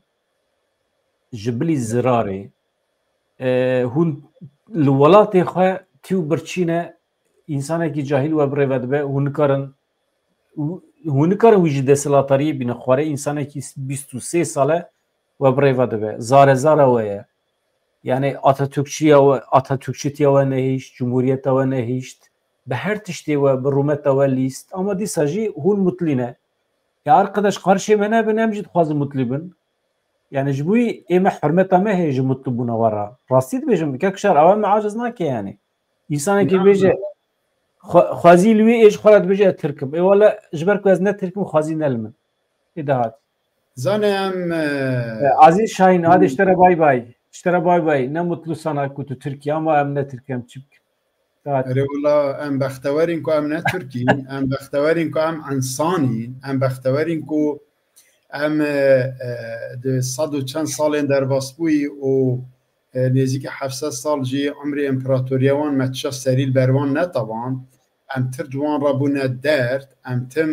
Ji bilî zirarê. E, hûn li welatê xwe tî û birçî ne, însanekî cahîl we bi rê ve dibe, hûn nikarin, hûn nikarin wî ji desthilatariyê bînin. Xwarê însanekî bîst û sê sal e we bi rê ve dibe. Zare zara we ye. Yani Atatürkçüya we, Atatürkçütiya we nehişt, Cumhuriyeta we nehişt. Bi her tiştê we, bi rûmeta we lîst. Ama dîsa jî hûn mutlî ne. Ya arkadaş, qarşê me nebin, em jî dixwazin mutlî bin. Yani ji bo wî ê me hurmeta me heye ji mutlîbûna we re. Rastî dibêjim, Kek Şar, ew me aciz nake yani. Însanekî Ya. bêje, xwe-, xwezî li wî ê ji xwe re dibêje, "Ez Tirk im." Ê wele, ji ber ku ez ne Tirk im, xwezî ne li min. Ê dahat. Zane em, e, E, Aziz Şahin, hadi ji te re bay bay. Ji te re bay bay. Ne mutlu sana ku tu Tirk î, ama em ne Tirk, em çi bikin? Dahat. Erê wela, em bextewer in ku em ne Tirk in, em bextewer in ku em însan in, em bextewer in ku Em e, e, di sed û çend salên derbasbûyî û e, nêzîkî heft sed sal jî umrê împaratoriya wan me tişa serî li ber wan netawan. Em tir ji wan re bûne derd, em tim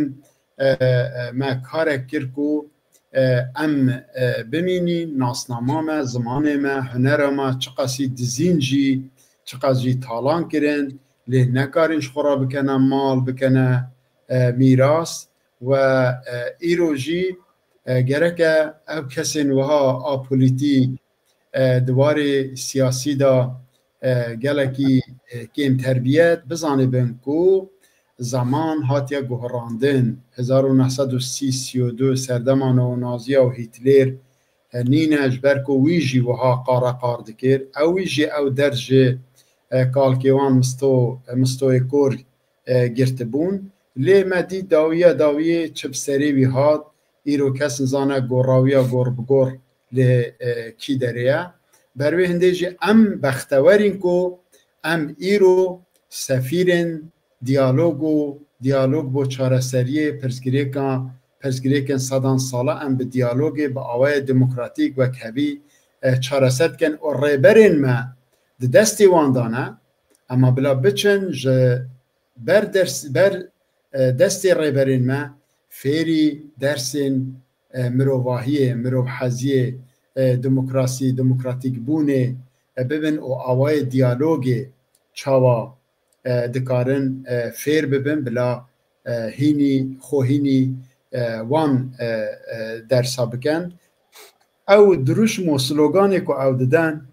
e, e, me karek kir ku e, em e, bimînîn, nasnama me, zimanê me, hunera me çiqasî dizîn jî, çiqas jî talan kirin, lê nekarîn ji xwe re bikene mal, bikene e, mîras. We e, îro jî e, gereke ev kesên wiha apolitîk e, di warê siyasî de e, gelekî e, kêm terbiyet bizanibin ku zaman hatiye guherandin. Hezar û neh sed û sî, sî û du serdema neonaziya û Hîtlêr e, nîne, ji ber ku wî jî wiha qare qar dikir. Ew wî jî ew ders ji e, kalkê wan misto, e, mistoyê kor e, girtibûn. Lê me dît dawiya dawiyê çi bi serê wî hat, îro kes nizane gorawiya gor bi gor li e, kî derê ye. Ber wê hindê jî em bextewer in ku em îro sefîrên diyalog û diyalog bo çareseriyê pirsgirêka, pirsgirêkên sedan sala em bi diyalogê, bi awayê demokratîk wek hebî e, çareser dikin û rêberên me di destê wan de ne. Ema bila biçin ji ber ders, ber e, destê rêberên me fêrî dersên e, mirovahiyê, mirovheziyê, e, demokrasî, demokratîkbûnê e, bibin û awayê diyalogê çawa e, dikarin e, fêr bibin, bila e, hînî, xwe hînî e, wan e, e, dersa bikin. Ew dirûşm û sloganê ku ew didin,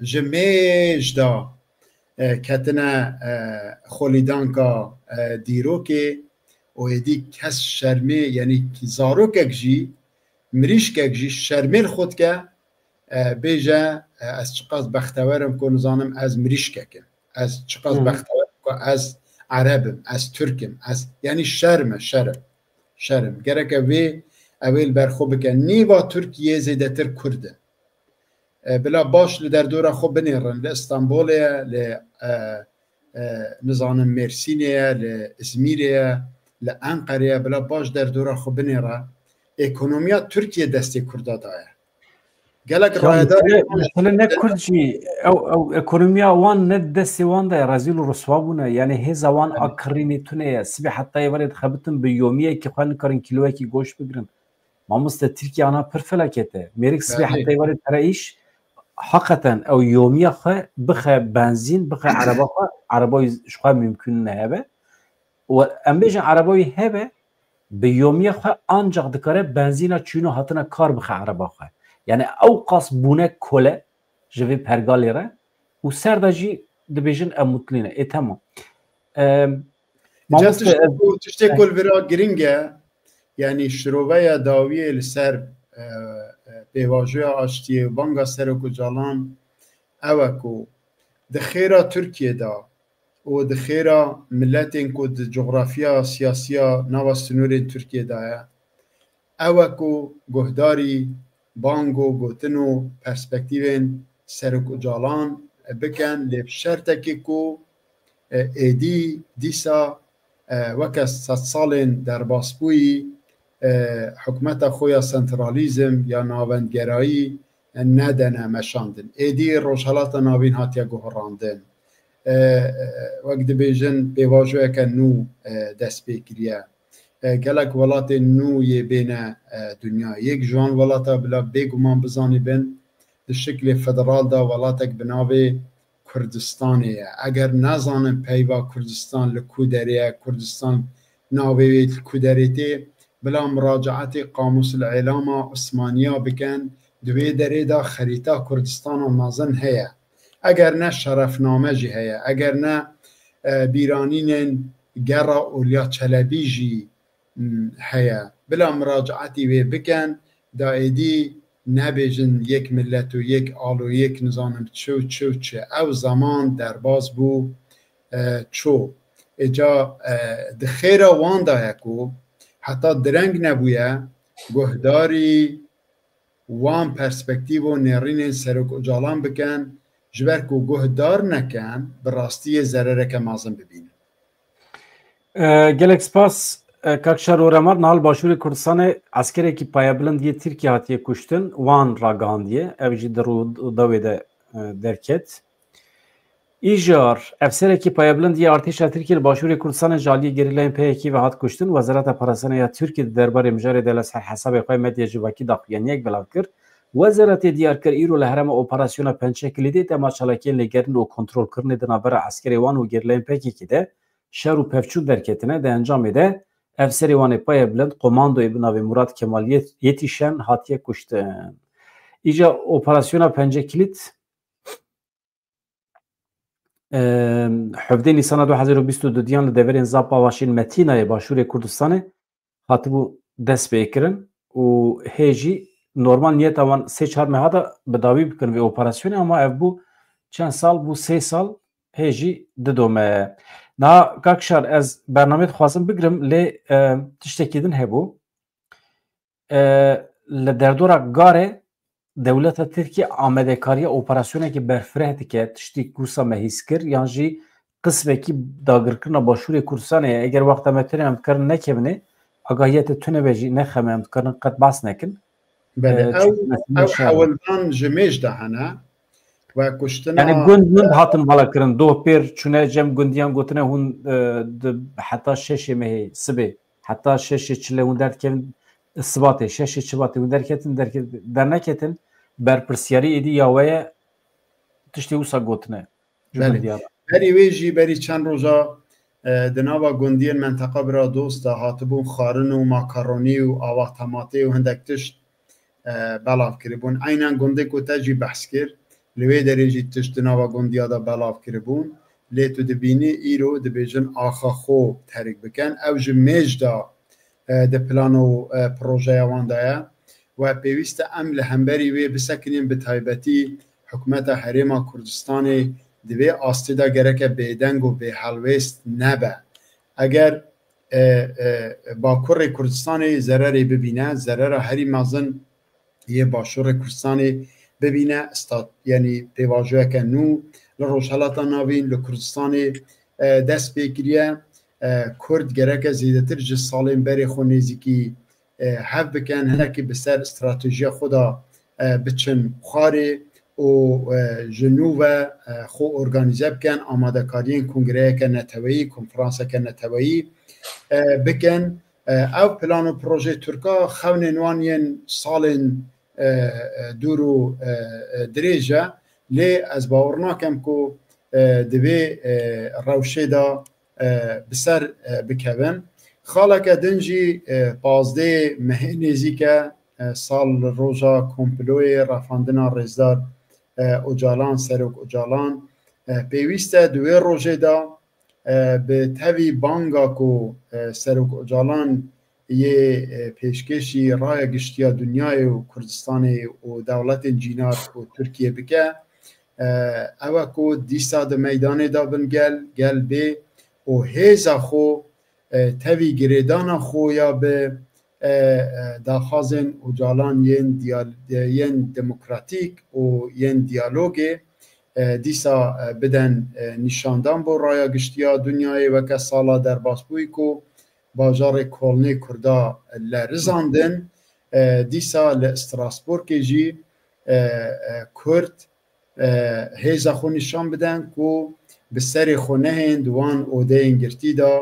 ji mêj de e, ketine e, xwelîdanka e, dîrokê û êdî kes şermê, yanî zarokek jî, mirîşkek jî şermê li xwe dike, e, bêje, e, ez çiqas bextewer im ku nizanim ez mirîşkek im. Ez çiqas Hı hı. bextewer im ku ez Ereb im, ez Tirk im, ez, yanî şerm e, şerm. Şerm. Gereke vê, ew ê li ber xwe bike. Nîva Tirkiyê zêdetir Kurd in. E, bila baş li derdora xwe binêrin. Li Îstanbulê ye, li, e, e, nizanim Mêrsînê ye, li Îzmîrê ye, li Enqerê ye, bila baş derdora xwe binêre. Ekonomiya Tirkiye destê Kurda daye. Gelek Ya rayedarê mesele, mesele ne Kurd jî, ew, ew ekonomiya wan ne destê wan de ye, rezîl û riswa bûne. Yani hêza wan Evet. a kirînê tune ye. Sibê heta êvarê dixebitin bi yomiyekî xwe nikarin kîloyekî goşt bigirin. Mamoste, Tirkiye ana pir felaket e. Mêrik sibê Belê. heta êvarê tere îş, heqeten ew yomiya xwe bixe benzîn, bixe ereba xwe, ereba wî ji xwe mümkün nehebe. Û em bêjin ereba wî hebe, bi yomiya xwe ancak dikare benzîna çûn û hatina kar bixe ereba xwe. Yani ew qas bûne kole ji vê pergalê re û ser de jî dibêjin em mutlu ne. Ê, tamam. Em, Îca Mamoste, tiştê ez ku, tiştê ku li vira giring e, yanî şiroveya dawiyê li ser, e, e, pêvajoya aştiyê û banga Serok Ocalan ew e ku di xêra Tirkiyê de û di xêra miletên ku di coxrafiya siyasiya nava sinûrên Tirkiyê de ye, ew e ku guhdarî bang û gotin û perspektîvên Serok Ocalan bikin, lê bi şertekê ku, e, êdî dîsa, e, weke sedsalên derbasbûyî, e, hikûmeta xwe ya sentralîzm ya navendgerayî, e, nedene meşandin. Êdî Rojhelata Navîn hatiye guherandin. E, e, wek dibêjin, pêvajoyeke nû, e, dest pê kiriye. E, gelek welatên nû yê bêne, e, dinya. Yek ji wan welata bila bêguman bizanîbin, di şiklê federal de welatek bi navê Kurdistanê ye. Eger nazanin peyva Kurdistan li ku derê ye, Kurdistan navê wê li ku derê tê, bila muracaetê Qamûs el Îlama Osmaniya bikin, di wê derê de xerîta Kurdistana mezin heye. Eger ne şerefname jî heye, eger ne, e, bîranînên gera Olya Çelebî jî, m, heye. Bila muracaetî wê bikin, da êdî nebêjin yek millet û yek al û yek nizanim çi û çi û çi. Ew zeman derbas bû, e, çû. Êca, e, di xêra wan de ye ku heta direng nebûye, guhdarî wan perspektîv û nêrînên Serok Ocalan bikin, ji ber ku guhdar nekin, bi rastiyê zerereke mezin bibînin. E, gelek spas. E, Kak Şar Oremar, niha li Başûrê Kurdistanê eskerekî payebilind yê Tirkiyê hatiye kuştin, wan ragihandiye. Ev jî di rûdawê de, e, derket. Îjar, efserekî payebilind yê artêşa Tirkiyê li Başûrê Kurdistanê ji aliyê gerîlayên P Y K ve hat kuştin. Wezareta Parastina ya Tirkiyê di derbarê mijarê de li ser hesabê xwe ya medya civakî daxuyaniyek belav kir. Wezareta diyar kir, îro li herêma operasyona Pençe Kilîdê dema çalakiyên lêgerîn û kontrolkirinê di navbera eskerê wan û gerîlayên P K K de şer û pevçûn derketine. Di encamê de efserê wan ê payebilind, komandoyê bi navê Murat Kemal Yet-, Yetîşen hatiye kuştin. Îca operasyona Pençe Kilîd, em, hevdê Nîsana du hezar û bîst û du diyan li deverên Zap Avaşîn Metînayê Başûrê Kurdistanê hatibû destpêkirin û hê jî normal niyeta wan sê çar meha de bi dawî bikin vê operasyonê, ama ev bû çend sal, bû sê sal, hê jî dido me. Niha Kak Şar, ez bernameyê dixwazim bigirim, lê, e, tiştekî din hebû. E, li derdora Garê dewleta Tirkiyê amadekariya operasyonekî berfireh dike, tiştî ku wisa me hîs kir, yan jî qismekî dagirkirina Başûrê Kurdistanê ye. Eger wexta me tune em dikarin nekevine, agahiyete tune be jî nexeme, em dikarin qet behs nekin. Belê, E, ew, çünkü mesela ew şer hewldan ji mêj de hene. We kuştina Yani gund gund hatin vala kirin. Doh pêr çûne cem gundiyan gotine hûn, e, di, heta şeşê mehê sibê, heta şeşê çile hûn derdikevin, sibatê, şeşê çibatê hûn derketin, derke-, derneketin, berpirsiyarî êdî ya we ye, tiştê wisa gotine. Ji Belê. gundiyan. Berî wê jî, berî çend roja, e, di nava gundiyên menteqa bira dost de hatibûn xwarin û makaronî û ava tematê û hindek tişt, e, belav kiribûn. Eynen gundê ku te jî behs kir, li wê derê jî tişt di nava gundiya de belav kiribûn. Lê tu dibînî îro dibêjin axa xwe terik bikin. Ew ji mêj de, e, di plan û, e, projeya wan de ye. We pêwîst e em li hemberî wê bisekinîn, bi taybetî hikûmeta Herêma Kurdistanê di vê astê de gereke bêdeng û bêhelwêst nebe. Eger, e, e, Bakurê Kurdistanê zererê bibîne, zerera herî mezin yê Başûrê Kurdistanê bibîne, sta-, yanî pêvajoyeke nû li Rojhelata Navîn, li Kurdistanê, e, dest pê kiriye. E, Kurd gereke zêdetir ji salên berê xwe nêzîkî, e, hev bikin, hinekî bi ser stratejiya xwe de, e, biçin xwarê û, e, ji nû ve, e, xwe organîze bikin, amadekariyên kongreyeke neteweyî, konferanseke neteweyî, e, bikin. E, ev plan û projeyê Tirka xewnên wan yên salên, e, e, dûr û, e, e, dirêj e. Lê ez bawer nakim ku, e, di vê, e, rewşê de, e, bi ser, e, bikevin. Xaleke din jî, e, pazdeh mehê nêzîk e, e, sal roja komployê rafandina rêzdar, e, Ocalan, Serok Ocalan, e, pêwîst e di wê rojê de, e, bi tevî banga ku, e, Serok Ocalan yê, e, pêşkêşî raya giştiya dinyayê û Kurdistanê û dewletên cînar û Tirkiye bike, e, ew e ku dîsa di meydanê de bin gel, gel bê û hêza xwe, e, tevî girêdana xwe ya bi, e, e, daxwazên Ocalan yên diyal-, yên demokratîk û yên diyalogê, e, dîsa, e, biden, e, nîşandan bo raya giştiya dinyayê weke sala derbasbûyî ku bajarê Kolnê Kurda lerizandin, e, dîsa li Strasbourgê jî, e, e, Kurd, e, hêza xwe nîşan bidin ku bi serê xwe nehên di wan odeyên girtî de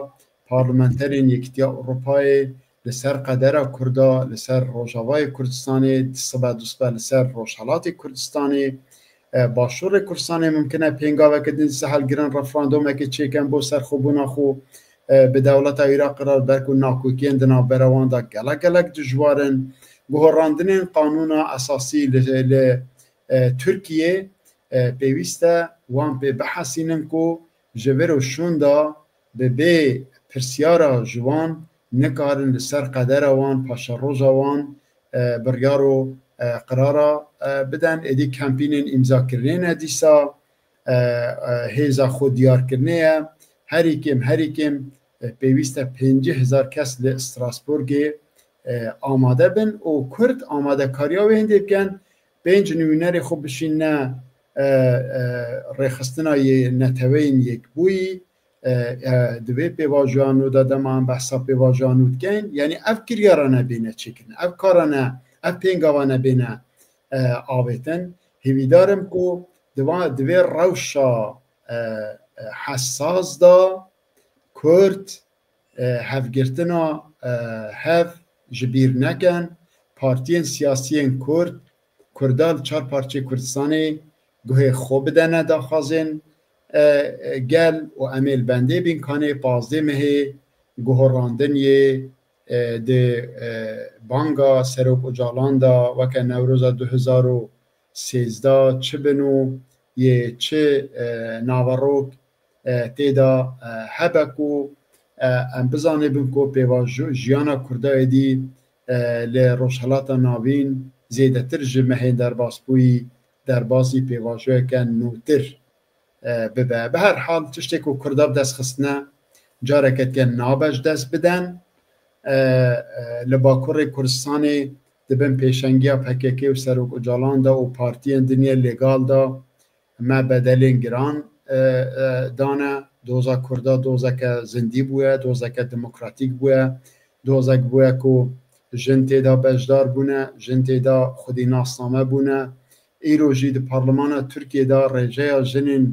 parlamenterên Yekîtiya Ewropayê li ser qedera Kurda, li ser Rojavayê Kurdistanê, sibe dusibe li ser Rojhelatê Kurdistanê, e, Başûrê Kurdistanê mimkin e pêngaveke din dîsa helgirin, referandûmekê çêkin bo serxwebûna xwe, e, bi dewleta Iraqê re, ber ku nakokiyên di navbera wan de gelek gelek dijwar in. Guherandinên qanûna esasî li, li, e, Tirkiyê, e, pêwîst e wan pê bihesînin ku ji vir û şûnda bi bê pirsyara ji wan nikarin li ser qedera wan, paşeroja wan, e, biryar û, e, qirara, e, bidin. Êdî kempînên îmzakirinê ne dîsa, e, e, hêza xwe diyarkirinê ye. Herî kêm, herî kêm, e, pêwîst e pêncî hezar kes li Strasbourgê, e, amade bin û Kurd amadekariya wê hindê bikin. Pênc nivînerê xwe bişîne, e, e, rêxistina yê neteweyên yekbûyî, e, e, di vê pêvajoya nû de dema em behsa pêvajoya nû dikeyn, yanî ev kiryara nebêne çêkirin, ev kara ne, ev pêngava nebêne, e, avêtin. Hêvîdar im ku di va-, di vê rewşa, e, e, hesas de Kurd, e, hevgirtina, e, hev ji bîr nekin, partiyên siyasiyên Kurd, Kurda li çar parçeyê Kurdistanê guhê xwe bidene daxwazên, e, e, gel û em ê li bendê bîn kanê pazdeh mehê guhorandin yê, e, di, e, banga Serok Ocalan de weke Newroza du hezar û sêzdeh çi bin û yê çi, e, naverok, e, tê de, e, hebe ku, e, em bizanibin ku pêvajo-, jiyana Kurda êdî, e, li Rojhelata Navîn zêdetir ji mehên derbasbûyî derbasî pêvajoyeke nûtir, e, bibe. Bi her hal tiştê ku Kurda bi dest xistine careke dike nabe ji dest biden. E, e, li Bakurê Kurdistanê di bin pêşengiya P K K û Serok Ocalan de û partiyên din yê legal de me bedelên giran, e, e, dane. Doza Kurda dozeke zindî bûye, dozeke demokratîk bûye, dozek bûye ku jin tê de beşdar bûne, jin tê de xwedî nasname bûne. Îro jî di parlemana Tirkiyê de rêjeya jinên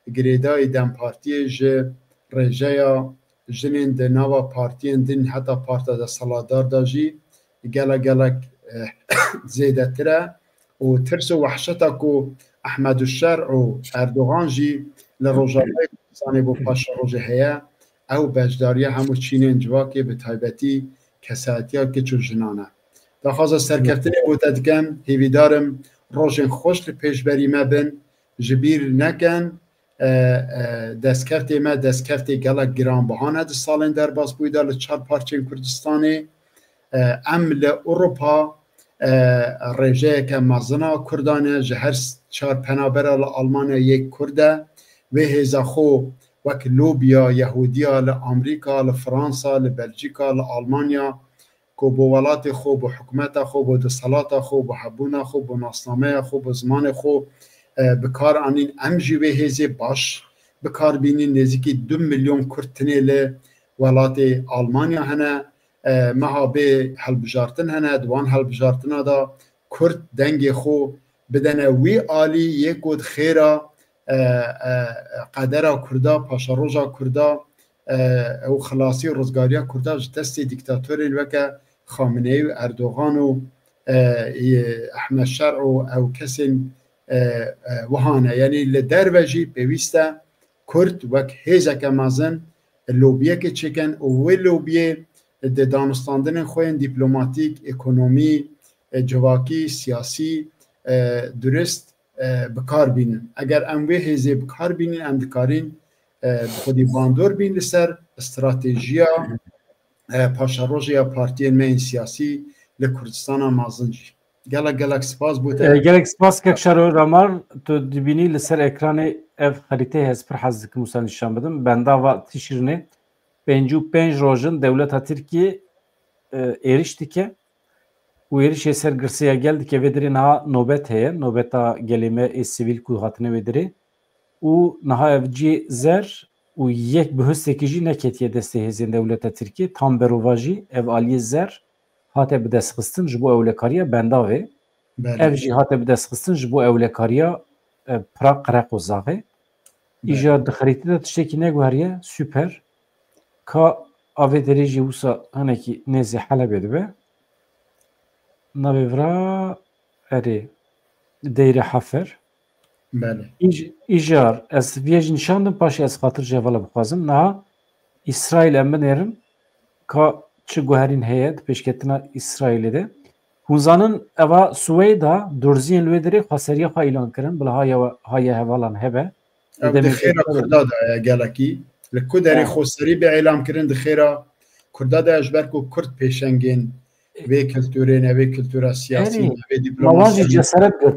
girêdayî DEM Partiyê ji rêjeya jinên di nava partiyên din heta parta desthilatdar de jî gelek gelek, eh, zêdetir e û tirs û wehşeta ku Ehmed Şer û Erdogan jî li Rojavayê Kurdistanê bo paşerojê heye, ew beşdariya hemû çînên civakê, bi taybetî kesayetiya kiç û jinan e. Daxwaza serkeftinê bo te dikem, hêvîdar im rojên xweş li pêşberî me bin, ji bîr nekin, e, e, destkeftê me destkeftê gelek giranbiha ne di salên derbasbûyî de li çar parçeyên Kurdistanê. E, em li Ewropa, e, rêjeyeke mezin a Kurdan e, ji her s-, çar penabera li Almanya yek Kurd e. Wê hêza xwe wek lobiya Yehudiya li Amerîka, li Fransa, li Belcîka, li Almanya, ku bo welatê xwe, bo hikûmeta xwe, bo desthilata xwe, bo hebûna xwe, bo nasnameya xwe, bo zimanê xwe, e, bi kar anîn. Em jî wê hêzê baş bi kar bînîn. Nêzîkî du milyon Kurd tinê li welatê Almanya hene. E, meha bê hilbijartin hene, di wan hilbijartina de Kurd dengê xwe bidene wî alî yê ku di xêra, e, e, qedera Kurda, paşeroja Kurda, e, û xilasî û rizgariya Kurda ji destê dîktatorên weke Xameneî û Erdogan û, e, yê Ehmed Şer û ew kesên, e, e, wiha ne. Yanî li derve jî pêwîst e Kurd wek hêzeke mezin lobiyekê çêkin û wê lobiyê di danûstandinên xwe yên dîplomatîk, ekonomî, e, civakî, siyasî, e, durist, e, bi kar bînin. Eger em wê hêzê bi kar bînin, em dikarin, e, bi xwedî bandor bîn li ser stratejiya, e, paşerojê ya partiyên me yên siyasî li Kurdistana mezin jî. Gelek gelek spas bo te. E, gelek spas kek Şaro Ramar, tu dibînî li ser ekranê ev xerîteyê, ez pir hez dikim wisa nîşan bidim. Bendava Tişrînê pêncî û pênc roj in dewleta Tirkiyê, e, êriş dike û êrişê ser girseya gel dike. Vê derê niha nobet heye, nobeta gelê me ê sivîl ku hatine wê derê. Û niha ev cihê zer û yek bihustekî jî neketiye destê hêzên dewleta Tirkiyê. Tam berovajî ev aliyê zer hate bidestxistin ji bo ewlekariya bendavê. Belê. Ev jî hate bidestxistin ji bo ewlekariya, e, pira qereq û zaxê. Belê. Îja di xerîtê de tiştekî neguheriye, super. Ka avê derê jî wisa hinekî nêzê Helebê dibe. Navê vira erê Deyre Hefer. Belê. Îj-, îjar, ez vê jî nîşan dim, paşê ez xatir ji hevala bixwazim. Niha Îsraîl em binêrin, ka çi guherîn heye di pêşketina Îsraîlê de. Hûn zanin, eva Swêda, durziyên li wê derê xweseriya xwe îlan kirin, bila haya, haya hevalan hebe. Ev di xêra Kurda de ye gelekî. Li ku derê xweserî bi îlan kirin di xêra Kurda de ye, ji ber ku Kurd pêşengên vê kulturê ne, vê kultura siyasî ne, vê dîplomasî ne. Wan jî cesaret girt.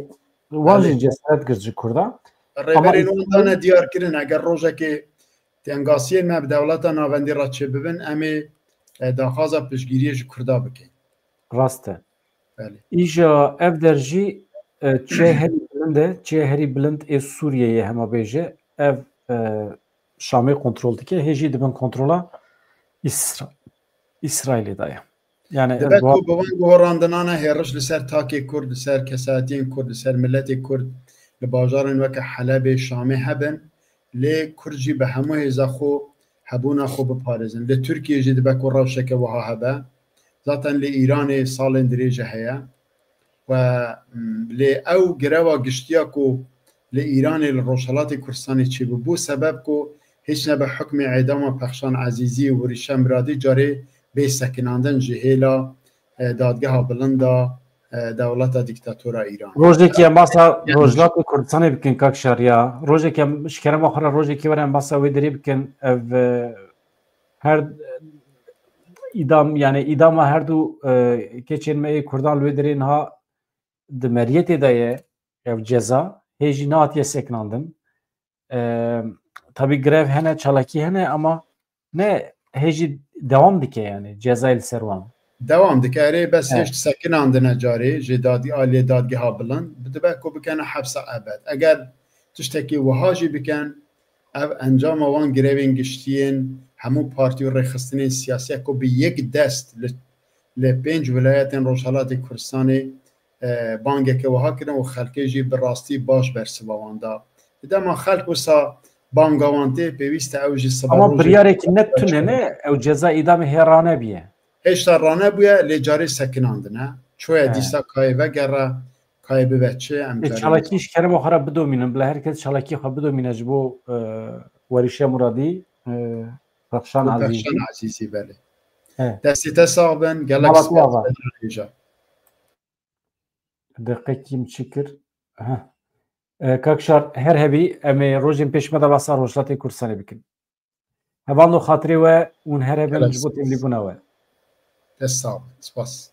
Wan jî cesaret girt ji Kurda. Rêberên wan dane diyar kirin, eger rojekê tengasiyên me bi dewleta navendî re çêbibin, em ê, e, daxwaza piştgiriyê ji Kurda bikin. Rast e. Belê. Îja ev der jî, e, çiyayê herî bilind e, çiyayê herî bilind ê Sûriyeyê hema bêje. Ev, e, Şamê kontrol dike, hê jî di bin kontrola Îsra Îsraîlê de ye. Yani Dibe ku bi van guherandinana hêriş li ser takê Kurd, li ser kesayetiyên Kurd, li ser miletê Kurd li bajarên weke Helebê, Şamê hebin, lê Kurd jî bi hemû hêza xwe hebûna xwe biparêzin. Li Tirkiyê jî dibe ku rewşeke wiha hebe. Zaten li Îranê salên dirêje heye. We lê ew gireva giştiya ku li Îranê, li Rojhelatê Kurdistanê çêbûbû, sebeb ku hîç nebe hukmê êdama Pexşan Ezîzî û Rîşe Miradî carê bê sekinandin ji hêla e, dadgeha bilind a e, dewleta dîktatora Îran. Rojekî em basa Rojhilatê Kurdistanê bikin, kak Şariya. Rojekî em ji kerema xwe re rojekî were em basa wê derê bikin. Ev e, her îdam, yani îdama her du e, keçên me yê Kurdan li wê derê niha di meriyetê de ye, ev ceza, hê jî nehatiye sekinandin. E, tabî grev hene, çalakî hene ama ne hê jî dewam dike, yani cezayê li ser wan. Dewam dike, erê, bes hêj sekinandine carê ji dadî aliyê dadgeha bilind. Dibe ku bikene hepsa ebed. Eger tiştekî wiha jî bikin, ev encama wan grevên giştiyên hemû partî û rêxistinên siyasî ye ku bi yek dest li, li pênc wilayetên Rojhelatê Kurdistanê e, bangeke wiha kirin û xelkê jî bi rastî baş bersiva wan da. Di dema xelk wisa banga wan tê, pêwîst e ew jî siba Ama rojê biryarekî ne tune ne, ew ceza îdamê hê ranebiye. Hêşta ranebûye, lê carê sekinandine. Çoye He. dîsa kayê vegere, kayê bibe çi, em Ê carê çalakî ji kerema xwe re bidomînin, bila her kes çalakî xwe bidomîne ji bo e, Werîşe Muradî, e, Rexşan Û Ezîzî. Pexşan Ezîzî, belê. He. Destê te sax bin, gelek Mala tu spas ava. Hêja. Deqekî min çi kir? Heh. E, Kak Şar, her hebî, em ê rojên pêş me de basa Rojhilatê Kurdistanê bikin. Hevalno, xatirê we, hûn her hebin Gelek ji bo spas. Tevlîbûna we. Dest sax bin. Spas.